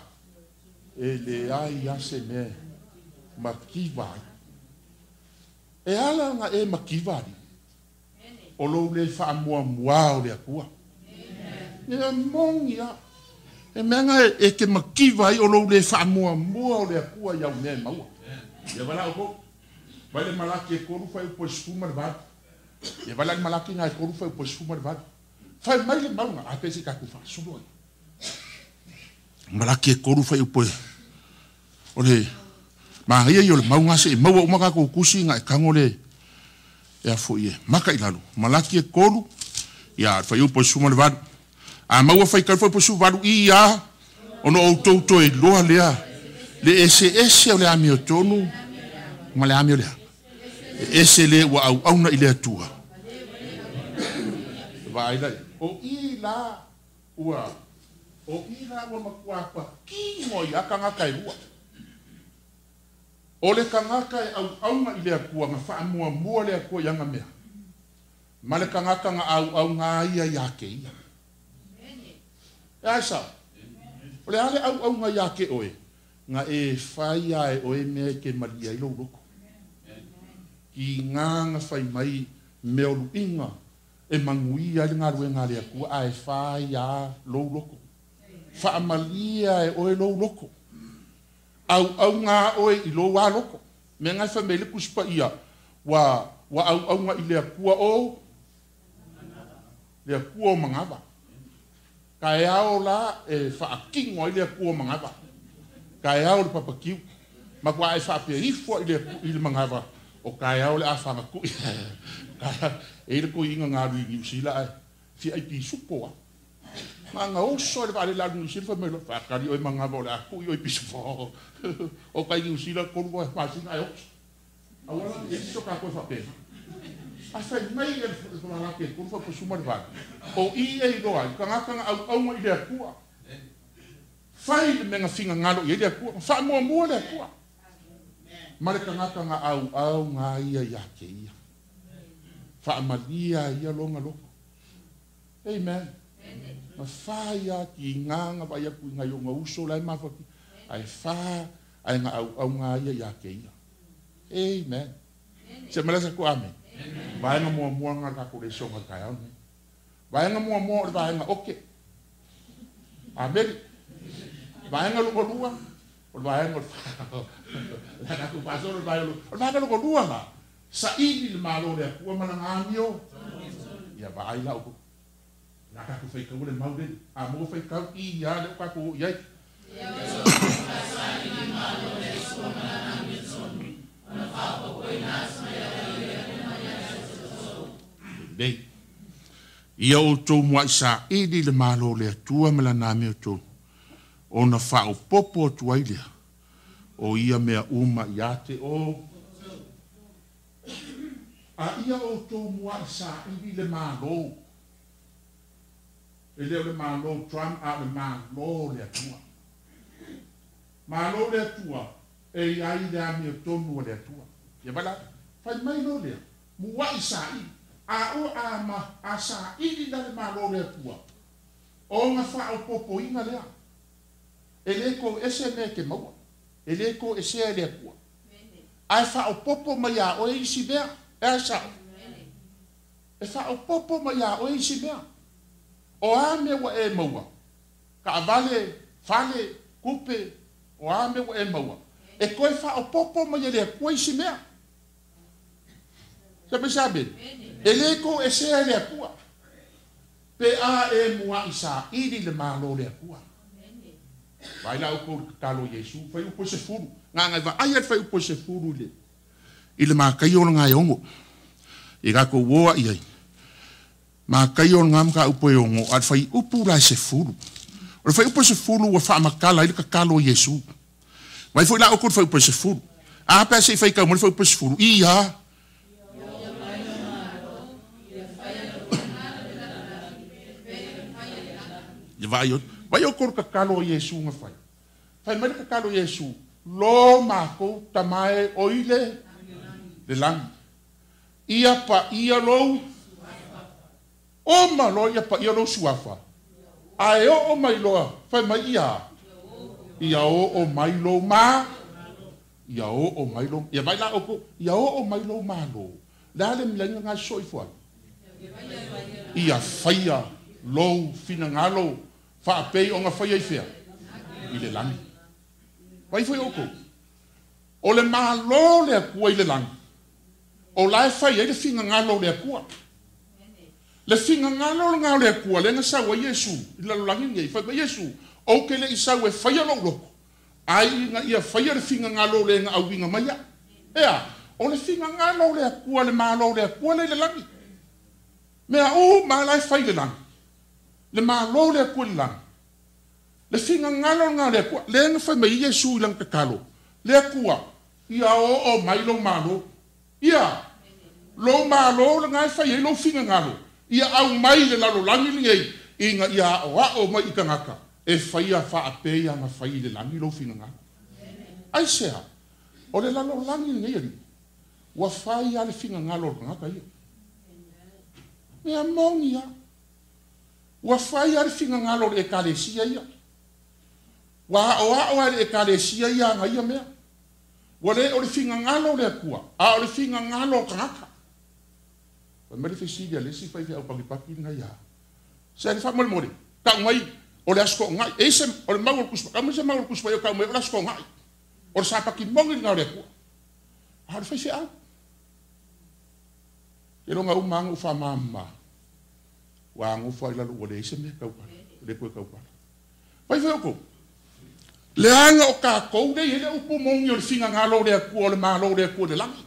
e le ai a se mea, Mativa ai. E ala nga e mativa ali. O lou le faamuamua o le Atua. E moni a. E mea nga e te mativa ai o lou le faamuamua o le Atua i au mea e maua. Ia vala o kou. Vai le Malaki e 3 fai upo e 18. Ia vala le Malaki nga e 3 fai upo e 18. Fai mai le maunga a pe se ka ku faasolo ai. Malaki e 3 fai upo e. O le magia i o le maunga se e maua uma ka kusi nga e kango le e afo i e maka i lalo. Malaki e 3 ia fai upo e 18. A maua fai kau fai upo e 18 i ia ono o touto e loa lea le ese ese o le amio tonu ma le amio lea. E ese le ua au auna i le Atua. Vai lai. O i la ua o i la ua makuapa kingo i akangaka e rua. O le kangaka e au aunga i le Atua nga faamuamua le Atua i anga mea. Ma le kangaka nga au aunga ia ia ke ia. E ai sa. O le ale au aunga ia ke oe. Nga e whai ai oe mea ke maria i loko. Ki ngā nga whai mai mea olu inga e manguia i ngā rue ngā le Atua a e whai a lou loko. Whaamalia e oe lou loko. Au au ngā oe i lou a loko. Mea ngai wha mele kuspa ia wa au au ngā i le Atua o le Atua o mangawa. Ka e ao la e whaakingo i le Atua o mangawa. Ka e ao le papakiu. Ma kua e whaapea ifo i le mangawa o ka e ao le awhanga kui. E le koi inga ngā rui New Zealand ai. Fia ai pisupo a. Ma ngā oso e le wale lalu New Zealand wha whakari oi mangawa o le aku i oi pisupo. O kai New Zealand koru ai whasina ai oso. Awala e so ka koe whapena. A whai mai e le whalake e koru whapasuma le wale. O i e roa, i kangakanga au aunga i le Atua. Whai le menga finga ngalo i le Atua. Whaamuamua le Atua. Ma le kangakanga au au ngā ia ia ke ia. Whaamalia ia longa loko. Amen. Ma whai a ki ngā ngā vai aku i ngā ionga uso lai mawhaki. Ai wha, ai ngā au au ngā ia ia ke ia. Amen. Se malasa ko amen. Vaenga mua mua ngā kako le songa kai au nei. Vaenga mua mua o le vaenga oke. Amen. Vaenga lunga lua. O le vaenga o le aku paso o le vaenga o le vaenga lunga lua la. Sa ili le malo le Atua mana ngā mio. Ia vaai la uku. Nā kaku whaikau le maure. A mō whaikau i ia le ukaku o iai. Nei. Ia o tō mua i sa ili le malo le Atua me la nā meo tō. O na whaopopo atu ai lea. O ia mea uma i ate o. A ia o tō mua i sa ili le malo. E leo le malo Trump a le malo le Atua. Malo le Atua e ai le amio tonu le Atua. Ia wala, whai mai lo lea. Mua i sa ili. A o a ma a sa ili la le malo le Atua. O nga whaopopo inga lea. E le ko ese mea ke maua. E le ko ese le Atua. Ai whaopopo mai a oe isi mea. E ai sao. E whaopopo mai a oe isi mea. O a mea wa e maua. Ka avale, fale, kupe, o a mea wa e maua. E koe whaopopo mai e le Atua isi mea. Sabe sabe? E le ko e sea le Atua. Pe a e mua i sa ili le malo le Atua. Vai la uko kalo Yesu, fai upo se furu. Ngā ngai va ai fai upo se furu le. I le makai o ngā ongo. I kako woa i ai. Makai o ngā mka upo e ongo. A fai upu la se furu. O le fai upo se furu ua whaamakala i le kakalo Yesu. Vai foi la uko fai upo se furu. A pē se i fai kau mo le fai upo se furu. Ia. Ia vai o. Vai o koro kakalo Yesu nga fai. Fai mai le kakalo Yesu. Lo mako tamae oile le langi. Ia pa ia lou. O ma lo ia pa ia lou suafa. Ae o o mai loa. Fai mai ia. Ia o o mai lou ma. Ia oo mai lou, ia vai la oukou, ia oo mai lou Malo. Le a le milaiga ga sosoo ifo ai? Ia faia lou finagalo faapei ona faia i fea? I le lagi. Vai foi oukou. O le Malo le Atua i le lagi. O la e fai ai le finagalo o le Atua. Le finagalo lena o le Atua, lea na sau ai Iesu i le lalolagi lenei. Fai mai Iesu, ou te le i sau e faia lou loto, ai ina ia faia le finagalo o le na auina mai au. Ea, o le finagalo o le Atua, le Malo o le Atua le i le lagi. Mea uma la e fai i le lagi. Le Malo o le Atua i le lagi. Le finagalo lena o le Atua, lea na fai mai ai Iesu i lana tatalo, le Atua, ia oo mai lou Malo. Ia, lou Malo lena e fai ai lou finagalo, ia aumai i le lalolagi lenei, ina ia aoao mai i tagata, e faia faapei ona fai i le lagi lou finagalo. Aisea, o le lalolagi lenei alii, ua fai lava le finagalo o le tagata ia. Mea moni lava. Ua fai lava le finagalo o le Ekalesia ia. Ua aoao lava e le Ekalesia ia ana ia mea. Ua le o le finagalo o le Atua, a o le finagalo o tagata. Fai mai le fesili a le isi faifeau pakipaki lena ia. Se ale faamolemole, tau mai o le Aso Toonai. E i se, o le mau o le Tusi, tau mai se mau o le Tusi Paia tau mai o le Aso Toonai. O le Sapati moni lena o le Atua. A o le faifeau. Iloga uma lava na ou faamamama. Ua nofo lava i lalo ua leai se mea e taupala, le toe taupala. Fai foi outou. Leaga o tatou lea e i ai le upu moni o le finagalo o le Atua, o le Malo o le Atua i le lagi.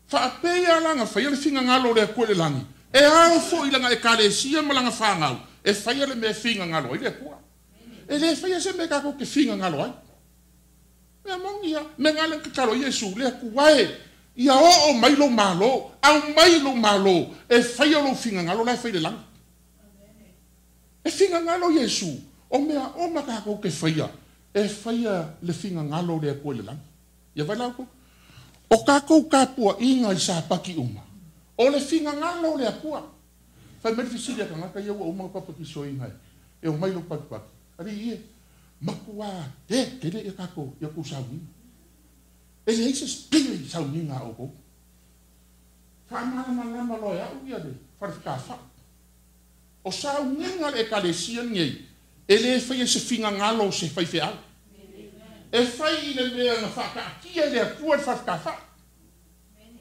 Faapei lava la na faia le finagalo o le Atua i le lagi, e ao foi i lana Ekalesia ma lana fanau e faia le mea e finagalo ai le Atua. E le faia se mea tatou te finagalo ai. Mea moni lava. Mea na lea na tatalo ai Iesu, le Atua e, ia oo mai lou Malo, aumai lou Malo e faia lou finagalo la e fai i le lagi. E finagalo Iesu, o mea uma tatou te faia, e faia le finagalo o le Atua i le lagi. Ia vai la outou. O tatou tapuaiga i Sapati uma, o le finagalo o le Atua. Fai mai le fesili a tagata ia ua uma ona papatisoina e omai lou patipati. Alii e, matua te tele ia tatou ia tou sauniga. E leai se isi pele i sauniga a outou. Faamalamalama loa e au ia le fale fetafai. O sauniga a le Ekalesia lenei, e le faia i se finagalo o se faifeau. E fai i le mea na faataatia e le Atua le fale fetafai.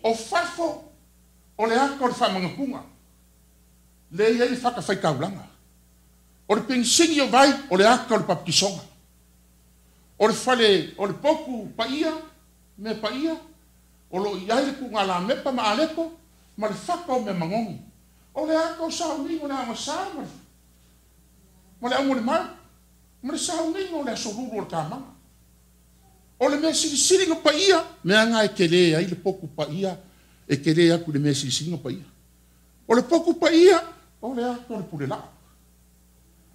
O fafo o le ata o le faamanatuga. Lea e i ai le fatafaitaulaga. O le penisini o vai, o le ata o le papatisoga. O le fale, o le potu paia, mea paia, o lo o i ai le tugalamepa ma alepo, ma le fata o mea manogi. O le ata o sauniga o le aoga ma le, ma le aumolemau, ma le sauniga o le aso lulu o le tamaga. O le mea silisili na paia, mea na e tele ai le potu paia, e tele atu i le mea silisili na paia. O le potu paia, o le ata o le pule laa.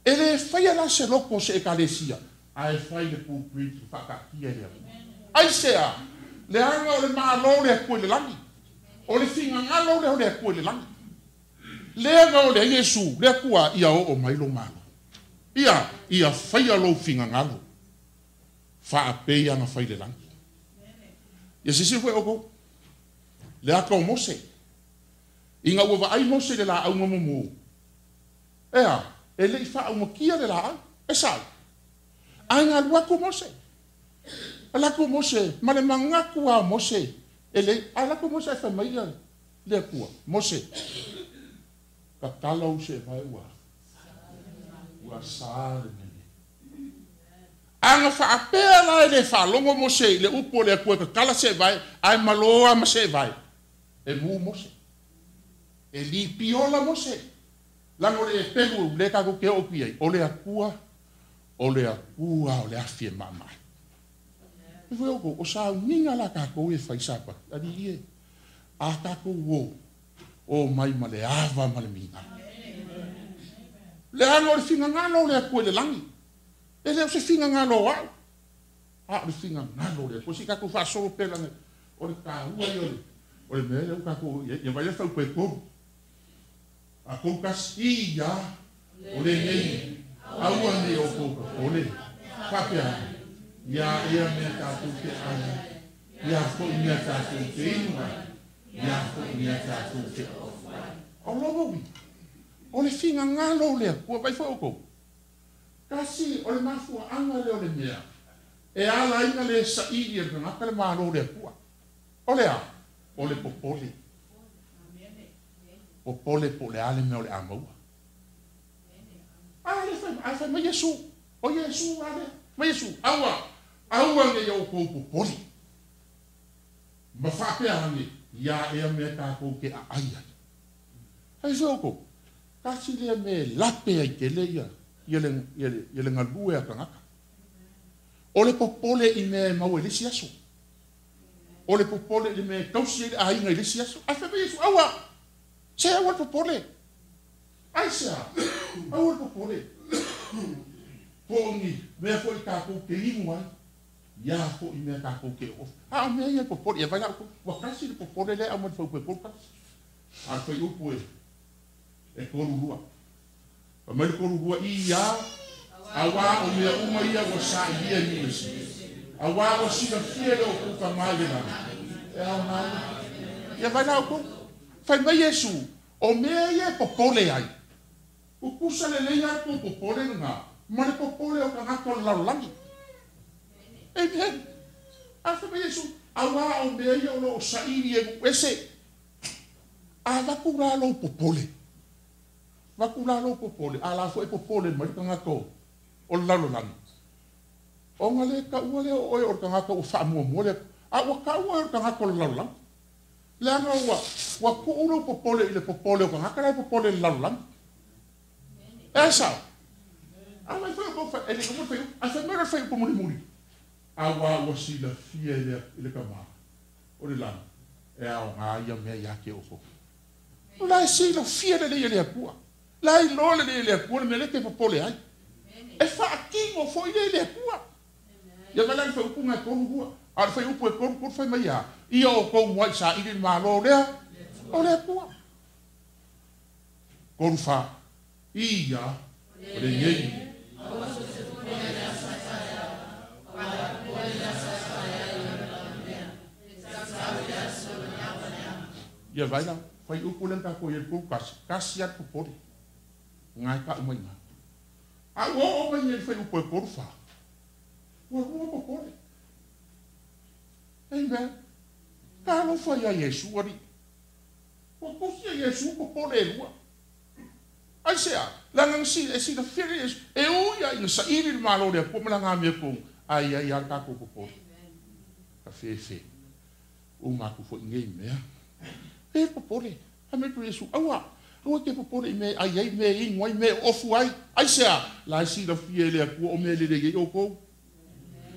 E le faia la se loto o se Ekalesia, ae fai le pulpit e faataatia e le Atua. Aisea? Leaga o le Malo o le Atua i le lagi. O le finagalo lea o le Atua i le lagi. Leaga o le Iesu, le Atua, ia oo mai lou Malo. Ia, ia faia lou finagalo, faapei ana fai i le lagi. Ia silasila foi outou, le ata o Mose. Ina ua vaai Mose i le laau na mumu, ea, e le i faaumakia le laau, e sao. Ae na alu atu Mose. Alu atu Mose, ma le manatu lava o Mose, e le, ae alu atu Mose ae fai mai ia le Atua, Mose, tatala ou seevae ua, ua sa le mea nei. A na faapea la e le faalogo Mose i le upu o le Atua e tatala seevae, ae malo lava ma seevae, e mu Mose. E lipiola Mose. Leaga o le epelu lea tatou te oo atu i ai, o le Atua, o le Atua o le afi e maamae. E foi outou, o sauniga la tatou e fai Sapati, alii e, a tatou o, o mai ma le ava ma le migao. Leaga o le finagalo o le Atua i le lagi, e le o se finagalo o au, a o le finagalo o le Atua. Se i tatou faasolo pea leaga o le taua ia o le mea lea ua tatou oo i ai. Ia vaai le faupa e tolu. A kou kasi, ia, o lenei, aua nei outou popole, faapea ai. Ia ea mea tatou te ai ai, ia foi mea tatou te inu ai, ia foi mea tatou te ofu ai. O lona uiga, o le finagalo o le Atua, vaai foi outou, kasi o le mafuaaga lea o le mea e ala ai ona le saili e le tagata le Malo o le Atua. O le a? O le popole. Popole po o le a le mea o le a maua. A le fai, a fai mai Iesu, o Iesu a lea. Mai Iesu, aua, aua ne i outou popole. Ma faapea ane, ia ea mea tatou te aai ai. Fai foi outou, tasi lea mea e lape ai tele ia, ia le, ia le, ia le galue a tagata. O le popole i mea e maua i le isi aso. O le popole i le mea e tausi ai le aiga i le isi aso. Ae fai mai Iesu, aua, se aua le popole. Aisea? Aua le popole. Po o ni mea foi tatou te inu ai, ia foi mea tatou te oo. A o mea ia e popole, ia vai la outou. Ua tasi le popole lea e aumai le fuaiupu e 31. A o le fuaiupu e 32. Fai mai le 32, ia, auā o mea uma ia ua sailia e nuu ese. Auā ua silafia e le outou Tama i le lagi, e aoga ai. Ia vai la outou. Fai mai Iesu, o mea ia e popole ai, tutusa lelei lava le tou popole lena ma le popole o tagata o le lalolagi. Amen. A fai mai Iesu, auā o mea ia o lo o saili e nuu ese. A avatu la lou popole, avatu la lou popole, a la foi e popole mai le tagata o le lalolagi, ona le taua lea o oe o le tagata ua faamuamua le Atua, a ua tau oe o le tagata o le lalolagi. Leaga ua, ua tuu lou popole i le popole o tagata la e popole i le lalolagi. E sao? A mai foi o e le i uma le fuaiupu, ae fai mai loa le fuaiupu mulimuli, auā ua silafia e le, e le Tama o le lagi, e aoga ia mea ia te outou. O la e silafia lelei e le Atua. La e iloa lelei e le Atua le mea lea e te popole ai. E faatino foi lea e le Atua. Ia vaai la i le fuaiupu lena e 32. A o le fuaiupu e 33 fai mai a, ia outou muai saili le Malo lea o le Atua. 34. Ia, o lenei. Ia vaai la, fuaiupu lea na tatou i ai i le 31, tasi lava le popole. Na e tau mai i ina. A ua oo mai nei i le fuaiupu e 34, ua lua popole. Amen. Talofa ia Iesu, Alii. Ua tusi e Iesu popole e lua. Aisea? Leaga na e silafia e Iesu, e ui lava ina saili le Malo o le Atua ma le agamia tonu, ae i ai lava le tatou popole. Ka fefe uma atu foi i nei mea. E popole. Fai mai atu Iesu, aua, aua e te popole i mea e ai ai, mea e inu ai, mea e ofu ai. Aisea? La e silafia e le Atua o mea lelei ai outou.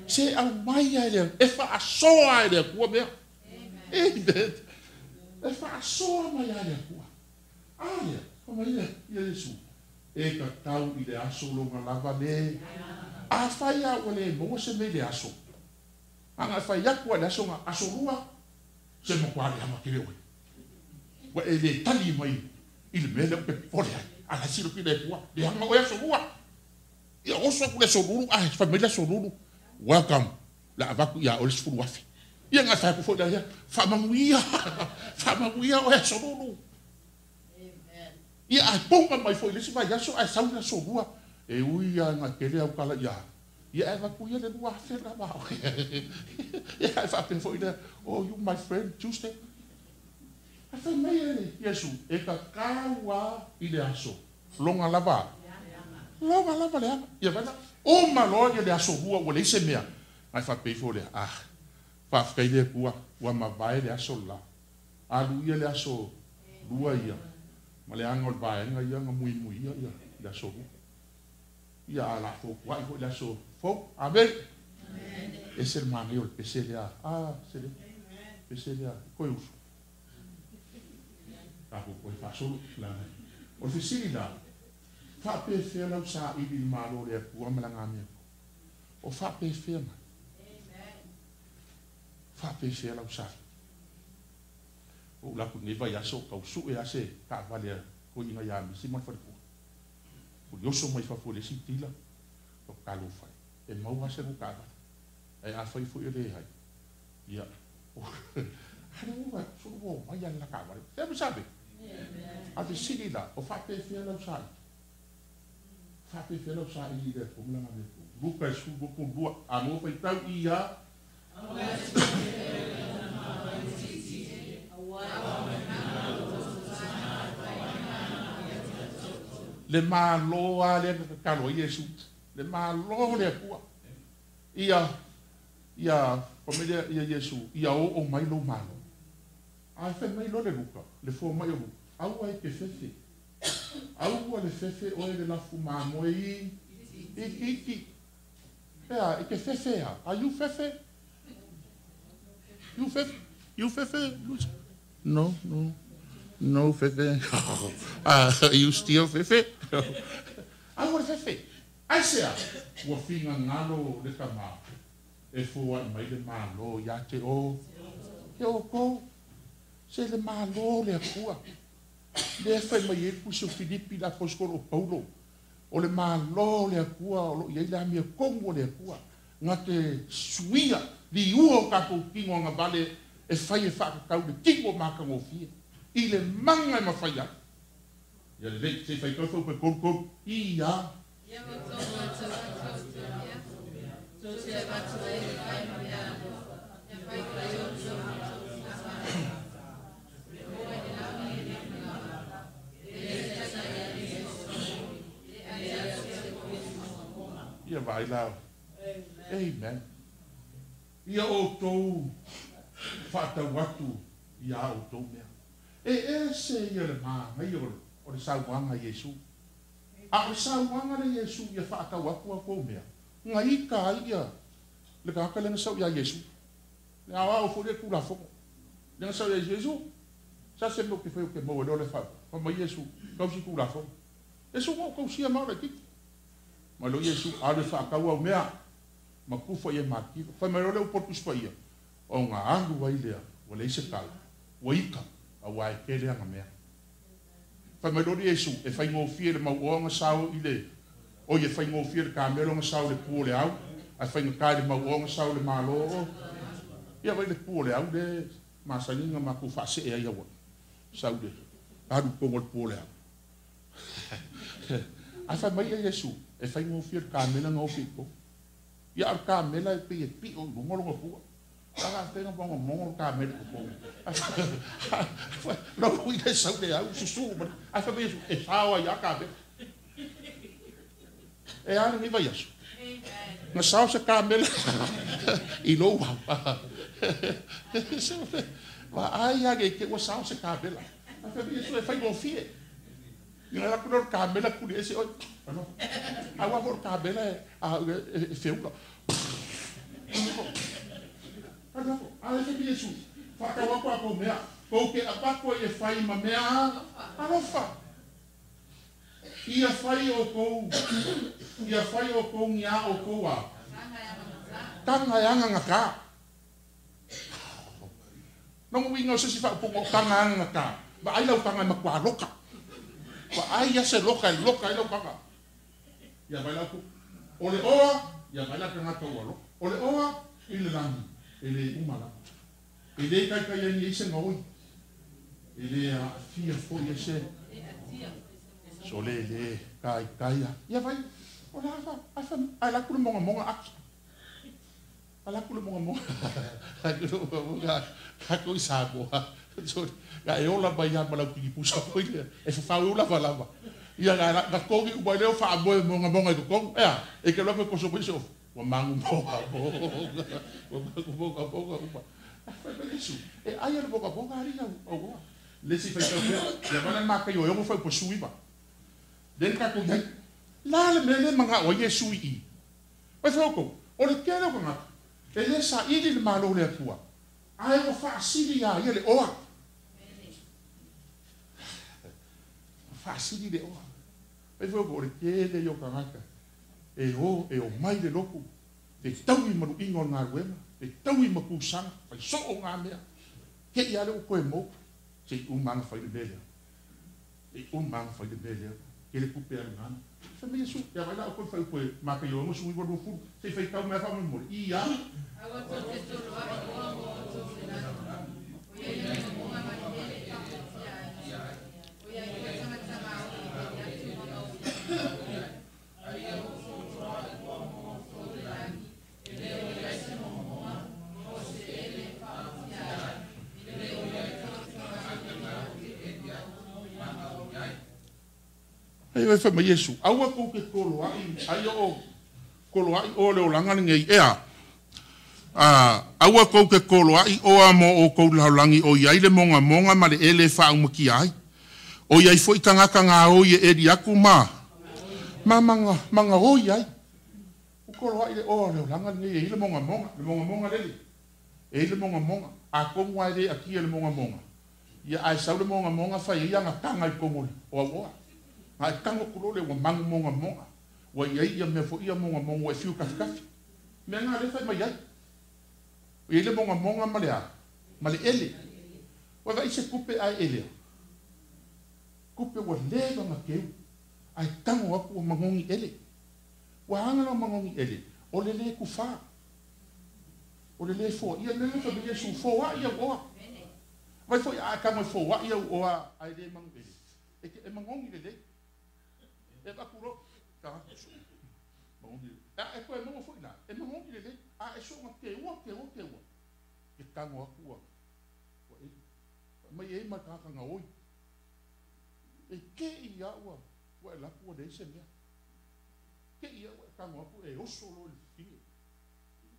Se aumai lava e le Atua, e faasoa e le Atua mea. Amen. E faasoa mai lava e le Atua. A lea, fai mai ia Iesu, e tatau i le aso lona lava le. Afai lava ua le maua se mea i le aso, ana e fai atu lava i le aso na aso lua, se matua leaga tele oe. Ua e le tali mai i le mea lea ou te popole ai. A la e silafia e le Atua, leaga oe aso lua. Ia oso atu le aso lulu, ae fai mai le aso lulu, welcome, le a avatu ia oe le 10,000. Ia na e fai atu foi la ia, faamanuia, faamanuia oe aso lulu. Ia ae poga mai foi i le isi vaiaso ae sau le aso lua, e ui lava ina tele au tala ia, ia ae avatu ia le 2,000 la ma oe. Ia ae faapea foi lea, oh you my friend Tuesday. Ae fai mai e Iesu, e tatau lava i le aso lona lava, lona lava leaga. Ia vaai la, uma loa ia le aso lua ua leai se mea, ae faapea ifo lea, ah, faafetai le Atua, ua mavae le aso le la. Alu ia le aso lua ia, ma leaga o le vaega ia na muimuia ia le aso lua. Ia a la fotuai foi le aso fou. Amene. Ese le manaia o le pese lea. Ah, se le pese lea. Koe uso. Tatou toe faasolo leaga. O le fesili la, faapefea lau saili i le Malo o le Atua ma le agamea? O faapefea mai? Faapefea lau saili? Ua ou laku i lenei vaiaso o tau sue lava se taavale a toeaiina ia Misi ma le faletua. Ua lioso mai fafo i le isi tila, ua talofa e, e maua lava se lua taavale. Ae afai foi e le ai, ia, ale ua sulu o mai ala la kawale. Te mo sabe? A te sili la, o faapefea lau saili. Faapefea lau saili i le atunuu la ngame tu. Luka e sulu ko lua, a mo faitau ia. Le malo a le kakalo Iesu. Le malo le atua. Ia, ia, familia ia Iesu, ia o o mai lo malo. A fe mai lo le Luka, le fo mai o Luka. Aua e te fefe. Aua le fefe o e le lafu mamoe i iti. Pea, e te fefe a. Are you fefe? You fefe? You fefe? No, no. No fefe. You still fefe? Aua le fefe. Ai sea, ua finga ngalo le kama. E fua i mai le malo ia te o. Te o kou. Se le malo le akua. Le fai mai e kusi o Filipi la apostolo o Paulo. O le malo le akua, o lo iai le amia kongu o le akua. Ngā te suia, li ua o kākou kingo anga vale e fai e whaakakau le tingo mākangofia. I le manga e mawhai ai. Ia le lei, se fai kau fau pe kolu kolu. Ia. Ia vai lau. Amen. Ia o tōu whaatau atu ia o tōu mea. E ese ia le maangai o le sauanga Iesu. A o le sauanga le Iesu ia whaatau atu a kou mea. Ngā ika ai ia le kaka lenga sau ia Iesu. Le awa o fo le kula foko. Lenga sau ia Iesu. Sa se meo ke whai o ke maua le whau. Wha mai Iesu, kausi kula foko. Iesu ngau kausia maula kiki. Mai lo Iesu, a le whaakau au mea. Ma kufa ia mākilo. Whai mai lo le upotu spa ia. O ngā alu ai lea, wa le ise kau. Wa ika, a wa e kele anga mea. Whai mai lo Iesu, e whai ngōfie le mau oanga sao i le. O ia whai ngōfie le kamelo nga sao le pua le au. A whai ngā le mau oanga sao le malo o. Ia vai le pua le au le masanginga maku whaase e ai awa. Sao le, aru pongo le pua le au. A whai mai e Iesu, e whai ngōfie le kamela ngōfie ko. Ia ar kamela e pe e pio, ngolonga pua. Aga whenga pongo mongo kamela ko pongo. No ui le sau le au, susu. A whai mai Iesu, e whaoa ia kamela. E ana ni vai aso. Nga sao se kamela i lou au. Va ai age ke ua sao se kamela. A whai mai Iesu e whai ngōfie. Nga la kulo kamela kuli ese oi. A ua ko kamela e feula. A le whai Iesu. Whakawa ko ako mea. Kou ke apako e whai ma mea. Alofa. Ia whai o kou. Ia whai o kou ngia o kou a. Tanga e anga ngaka. Nongo winga o sesi whaupongo tanga anga ngaka. Ma ai lau tanga e makua loka. Wa ai ia se loka e loka e lau tanga. Ia vai lau ku. O le oa, ia vai lau tanga tau alo. O le oa, i le langi. E le umala. E le kai kai ani e se ngaoi. E le a fia fo i se. So le le kai kai a. Ia vai. O la afa, afa, ai la kulu monga monga aki. Ala kulu monga monga. Kulu monga monga. Kako i Samoa. So, ga e ola mai ia malau kiki pusa foi lea. E whawhau ula lava. Ia ga kongi umai leo wha moe monga monga i kokongu. Ea, e ke loa koso mai se ofu. Wa mangu monga monga. Wa mangu monga monga uma. A whai mai Iesu. E ai ana monga monga ari au au. Le si whai tau pea. Ia mana mākai o eongo whai po sui ma. Len kako iai. La le mele manga o Iesu i. Wai whai o le kele o kangata. E le sa ili le malo le atua. Ai o whaasili ia ia le oa. Whaasili le oa. Wai whai o le kele i o kangata. E o mai le loku. Te taui maru ingo ngā ruema. Te taui makusanga. Whai so o ngā mea. Ke ia le o koe mou. Se i umanga whai le melea. E umanga whai le melea. Tele kupe a le ngana. Fai mai Iesu, ia vai la o koe fai upu e Mataio 69:20, se i faitau mea faamolemole. Ia. Aua tou te toloai oa mo outou lelagi, o iai mogamoga ma le ele e faaomatia ai, o iai foi tagata gaoi e eli atu ma gaoi ai. Aia ua toloai oa mo outou lelagi, e le o i ai se mogamoga, po o se ele e faaomatia ai, e le o i ai foi tagata gaoi e eli atu ma gaoi ai. Ai vai fai mai Iesu, aua kou te koloai, ai o koloai o le olaga lenei, ea. Aua kou te koloai oa mo o kou lalolagi o iai le mogamoga ma le ele e faaumakia ai. O iai foi tagata gaoi e eli atu ma ma maga magaoi ai. O koloai le oa o le olaga lenei e i le mogamoga, le mogamoga lele. E i le mogamoga, a tonu lava e le atia le mogamoga. Ia ae sau le mogamoga fai ai ana taga i totonu o au oa. Na e tago atu loa lea ua magu mogamoga. Ua i ai ia mea foi ia mogamoga ua e fiu e tafitafi. Mea na lea e fai mai ai. Ua i ai le mogamoga ma le a? Ma le ele. Ua vaai se tupe ae elea. Tupe ua leva ona teu ae tago atu ua manogi ele. Ua aga la manogi ele, o le le tufa. O le le foaia. Le mea lea fai mai Iesu, foai au oa. Vai foi a e tago e foai au oa ae le manu ele. E te e manogi lelei. E avatu loa, tagata soo. Manogi lelei. A e toe maua foi la, e manogi lelei. A e soona teua, teua, teua, e tago atu ua, ua eli. Fai mai e ai ma le tagata gaoi. E te i a ua, ua e alu atu ua leai se mea. Te i a ua e tago atu e oso loa i le fafine.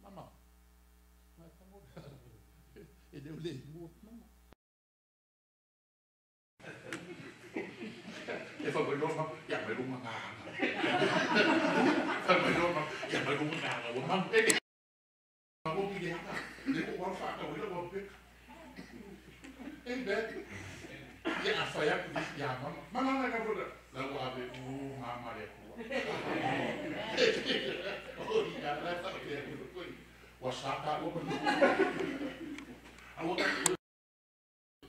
Mama, na e tago e le o le mua. Mama. E fai mai loa mama, ia mai loa gagaga. Fai mai loa mama, ia mai loa gagaga ua malu ele. Manogi le aga, le ua wau whaatau ila ua peka. Amen. Ia a fai atu i ia mama. Mama na ka puna. La ua ave u mama le atua. O ia la fa te atu koi. Ua sa ka ua manu. A ua ka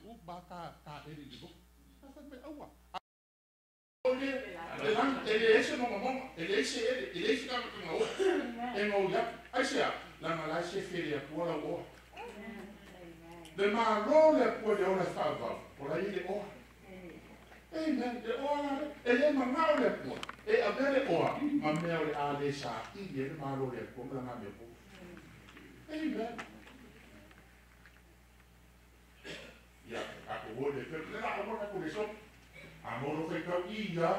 u ba ka ka ele i loko. A fai mai aua. O le le lang e le ese mogamoga, e le ese ele, e le ese ka ngau. E ngau ia. Ai se a, langa lai se fele atua lau oa. Le malo le atua le ola e whaavau, o la i le oa. Amen. Le oa la le, e le mangao le atua. E avea le oa, ma mea o le a le sa i e le malo le atua ma la ngā mea po. Amen. Ia, a ko wo le pe, le la o mo ka le so. A mo lo whaitau i ia.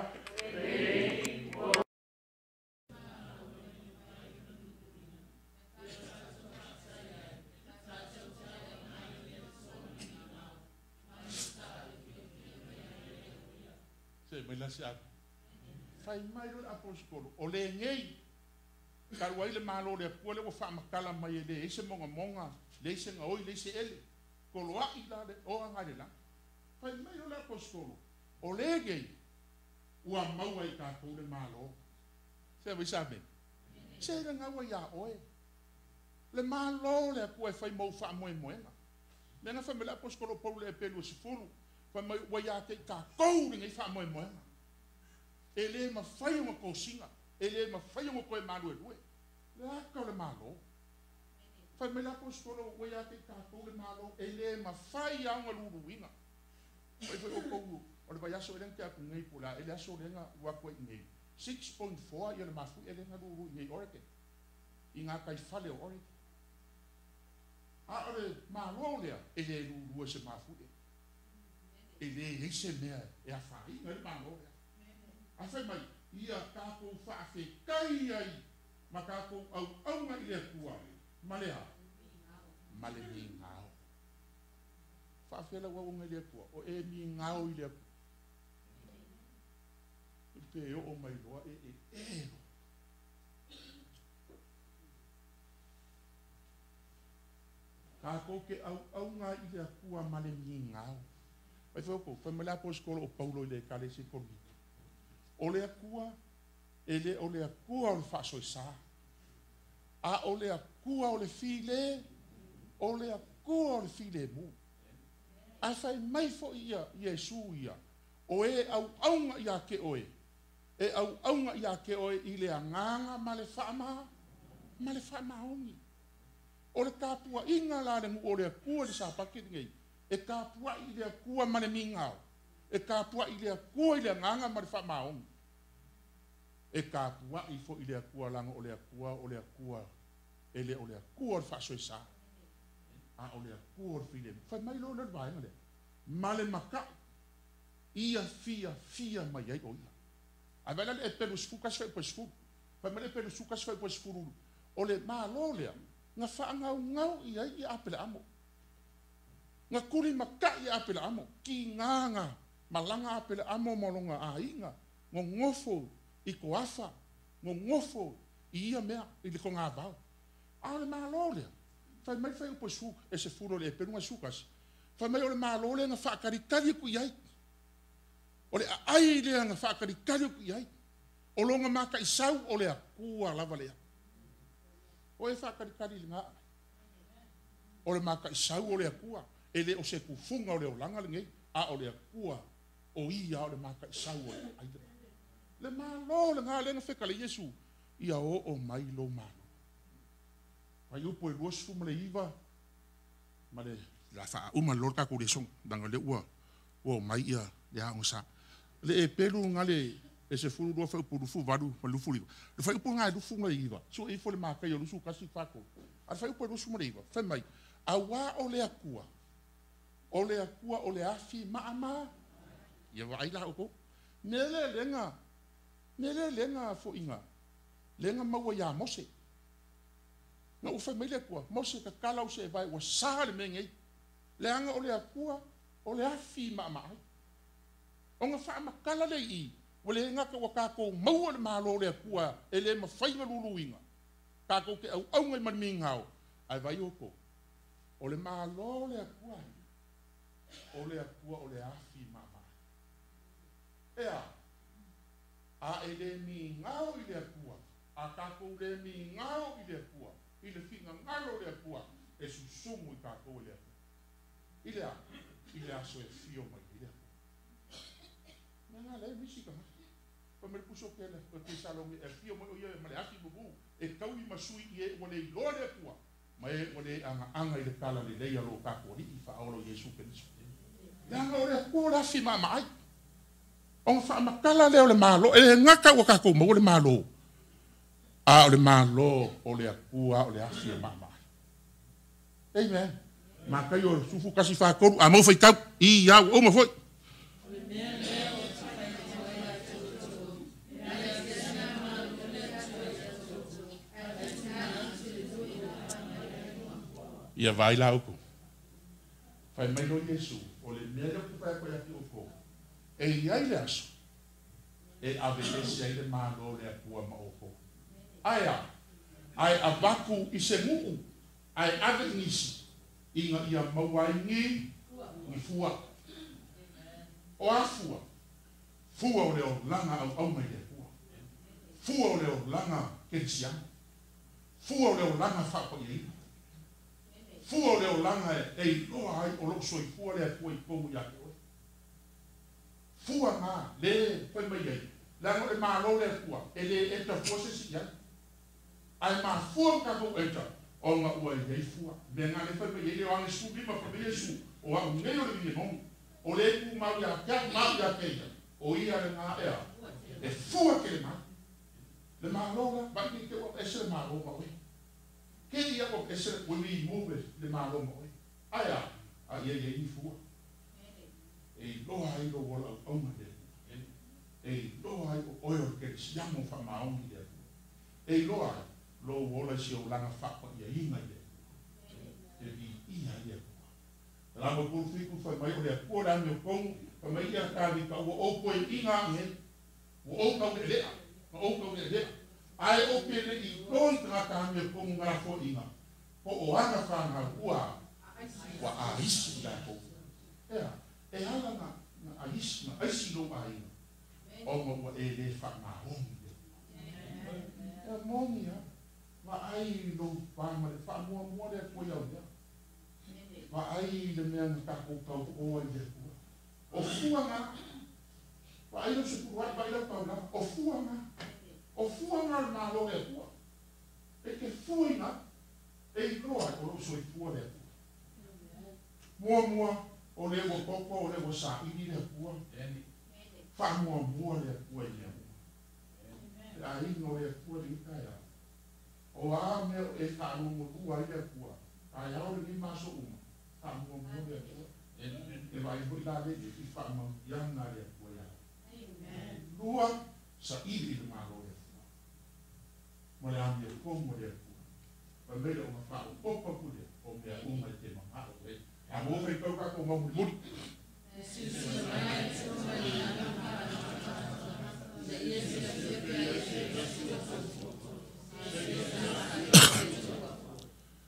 Se mai la se atu. Fai mai lo le apostolo, o le ngei. Talu ai le malo le atua le ua faamatala mai e le ai se mogamoga, leai se gaoi, leai se ele. Koloai la le oa ngai le lagi. Fai mai lo le apostolo, o le ngei, ua maua i tatou le malo. Se vai sa me. Se le ngaua ia oe. Le malo le atua e fai mau faamoemoega. Mea na fai mai le apostolo Paulo le Epelu e 10, fai mai ua ia te i tatou lenei faamoemoega. E le mafai ona tosina, e le mafai ona toe maluelue. Le aka o le malo. Fai mai le apostolo ua ia te i tatou le malo, e le mafai a ona luluina. Fai foi outou o le vaiaso e lenga te atu nei po o le a ele aso lenga ua atu ai i nei. 6.4 ia le mafui e lenga lulu i nei Oregon. I ngā tai whale o Oregon. A o le malo lea, e le lulu e se mafui e. E le ei se mea e a whainga le malo lea. A fai mai, ia tātou whaafetai ai ma tātou au aunga i le atua. Ma le a? Ma le mi ngao. Whaafela ua unga i le atua. O e mi ngao i le atua. Pe o mai loa e e e lo. Tātou ke au aunga i le atua ma le mi ngao. Vai fai oko, fai mai le apostolo o Paulo i le ekalesi Korinito. O le atua, e le o le atua o le faasoesa. A o le atua o le file, o le atua o le file mu. A fai mai foi ia Iesu ia, o e au aunga ia ke oe, E auauga ia te oe i le agaga ma le faama ma le faamaoni. O le tapuaiga la a le nuu o le Atua i le Sapati lenei, e tapuai i le Atua ma le migao, e tapuai i le Atua i le agaga ma le faamaoni. E tapuai foi i le Atua leaga o le Atua o le Atua e le o le Atua o le faasoesa, a o le Atua o le filemu. Fai mai loa lea o le vaega lea, ma le mata'u ia fiafia mai ai o ia. Ae vaai la le Epelu 11 fuaiupu e 10. Fai mai le Epelu 11 fuaiupu e 10, o le Malo lea na faagaugau i ai ia Apelaamo. Na tulimata'i e Apelaamo, tiga na malaga Apelaamo ma lona aiga, nonofo i toafa, nonofo i ia mea i le togavao. A o le Malo lea, fai mai le fuaiupu e 10 o le Epelu 11, fai mai o le Malo lea na faatalitali atu i ai. O le aai lea na faatalitali atu i ai. O lona mataisau o le Atua lava lea. O e faatalitali i lena aai. O le mataisau o le Atua. E le o se tufuga o le olaga lenei, a o le Atua o ia o le mataisau o le aai lena. Le Malo lena lea na fetale Iesu, ia oo mai lou Malo. Fuaiupu e 29 ma le la faauma loa le tatou lesona, leaga o lea ua omai ia le aoga sa. Le Epelu na le e 12 fuaiupu 28 ma 29. Le fuaiupu na e 29, sue ifo le Mataio 21 43. A le fuaiupu e 29, fai mai, auā o le Atua, o le Atua o le afi maama, ia vaai la outou. Mea lea lega, mea lea lega foiga, lega maua iā Mose. Na ua fai mai le Atua, Mose tatala ou seevae ua sa le mea nei. Leaga o le Atua o le afi maamaai. Ona faamatala lea i i, ua le gata ua tatou maua le Malo o le Atua e le mafai ona luluina, tatou te auauga i ma le migao, ae vaai outou, o le Malo o le Atua, o le Atua o le afi maamaai. E a? A e le migao i le Atua, a tatou le migao i le Atua, i le finagalo o le Atua, e susumu i tatou e le Atua. I le a? I le aso e fio mai ai le Atua. Mea ngā le nisi tagata. Fai mai le puso ke le ke salongi e fio mai o ia ma le afi mumu e taui ma sui i e ua le iloa le Atua. Ma e ua le agaaga i le tala lelei a lo tatou Alii faaola Iesu Keriso. Leaga o le Atua o le afi maamaai. Ona faamatala lea o le Malo, e le gata ua tatou maua le Malo, a o le Malo o le Atua o le afi e maamaai. Amen. Mataio 11 43, a mau faitau, i au uma foi. O le mea lea ou te fai atu ai ia te outou, e leai se malo o le Atua ia te outou, ae atu i le tui o mai ai. Ia vai la outou. Fai mai loa Iesu, o le mea lea ou te fai atu ai ia te outou, e i ai le aso, e aveese ai le Malo o le Atua ma outou. Ae a, ae avatu i se nuu, ae ave i nisi, ina ia maua ai ni, ni fua. O a fua? Fua o le olaga auauna i le Atua. Fua o le olaga kerisiano. Fua o le olaga faapaiaina. Fua o le olaga e iloa ai o loo soifua le Atua i totonu ia te oe. Fua ngā le fai mai ai. Leaga o le Malo o le Atua, e le eta fua se isi i ai. Ae mafua ma tatou eta, ona ua i ai fua. Mea ngā le fai mai ai le Ioane 15 fai mai Iesu, o au nei o le vine moni. O le tumau ia te au ma au ia te ia. O ia le ngā ea. E fua tele mai. Le Malo la, vai ni te ua ese le Malo ma oe. Ke ia ua ese when we move le Malo ma oe. Ae a, a ia ia ni fua. E iloa ai lou ola auauna le Atua. E iloa ai o oe o le kerisiano faamaoni le Atua. E iloa ai lou ola i se olaga faapaiaina i le Atua. E viia ai le Atua. Salamo 37 fai mai o le Atua le amiotonu, fai mai ia Tavita ua ou toeaina age, ua ou taulealea, na ou taulealea. Ae ou te le iloa i tagata amiotonu na lafoaiga, po o ana fanau ua aisi i latou. Ea, e ala na aisi, na aisi lou aiga, ona ua e le faamaoni le Atua. E moni lava, vaai lou pa ma le faamuamua le Atua i au mea. Vaai le mea na tatou tauoa i le Atua. O fua ngā, Vaai lau sepuluai, vaai lau taulaga, o fua na. O fua na o le Malo o le Atua. E te fuaina atu, e iloa ai o lo o soifua le Atua. Muamua, o lea ua toto, o lea ua saili le Atua. Faamuamua le Atua i mea uma. Le aiga o le Atua i lenei taeao. O a mea o e faalogolua ai le Atua, taeao lenei ma aso uma, faamuamua le Atua. E vaai foi la lea i faamanuiaga a le Atua ia oe. Lua, saili i le Malo o le Atua ma le amiotonu a le Atua. Fai mai le ona faaopoopo atu lea, o mea uma e te manao i ai. A maua faitau tatou mau mulimuli.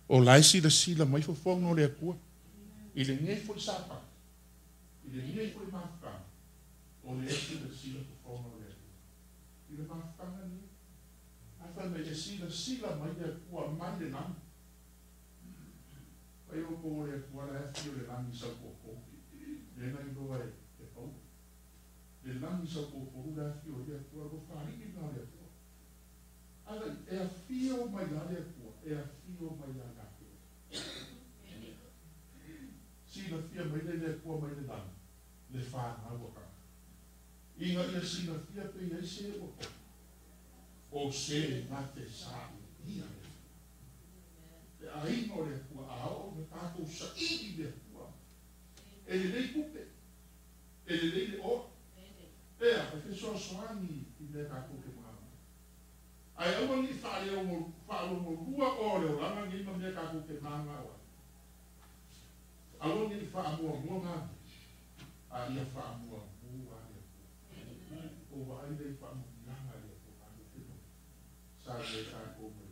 O la e silasila mai fofoga o le Atua i lenei foi Sapati, i lenei foi mafutaga, o lea e silasila fofoga o le Atua i le mafutaga lenei. Ae fai mai, e silasila mai le Atua mai le lagi. Fai outou o le Atua la e afio i le lagi i sau toatolu, lea na iloa e Paulo. Le lagi sau toatolu la e afio ai le Atua, o le alofa alii lena o le Atua. Ae e afio mai la le Atua, e afio mai ia te oe. Silafia mai le Atua mai le lagi, le fanau a tagata. Ina ia silafia pe i ai se ua toto, o se na te sailia le Atua. Le aiga o le Atua, a oo ina tatou saili le Atua, e lelei tupe, e lelei le oa, ea, e fesoasoani i mea tatou te manaomia. Ae aua ne i faalogolua oa o le olaga nei ma mea tatou te mananao ai. Aua ne i faamuamua na mea, a ia faamuamua le Atua. O vaai lea i faamanuiaga a le Atua tatou te maua. Sa le tatou mai.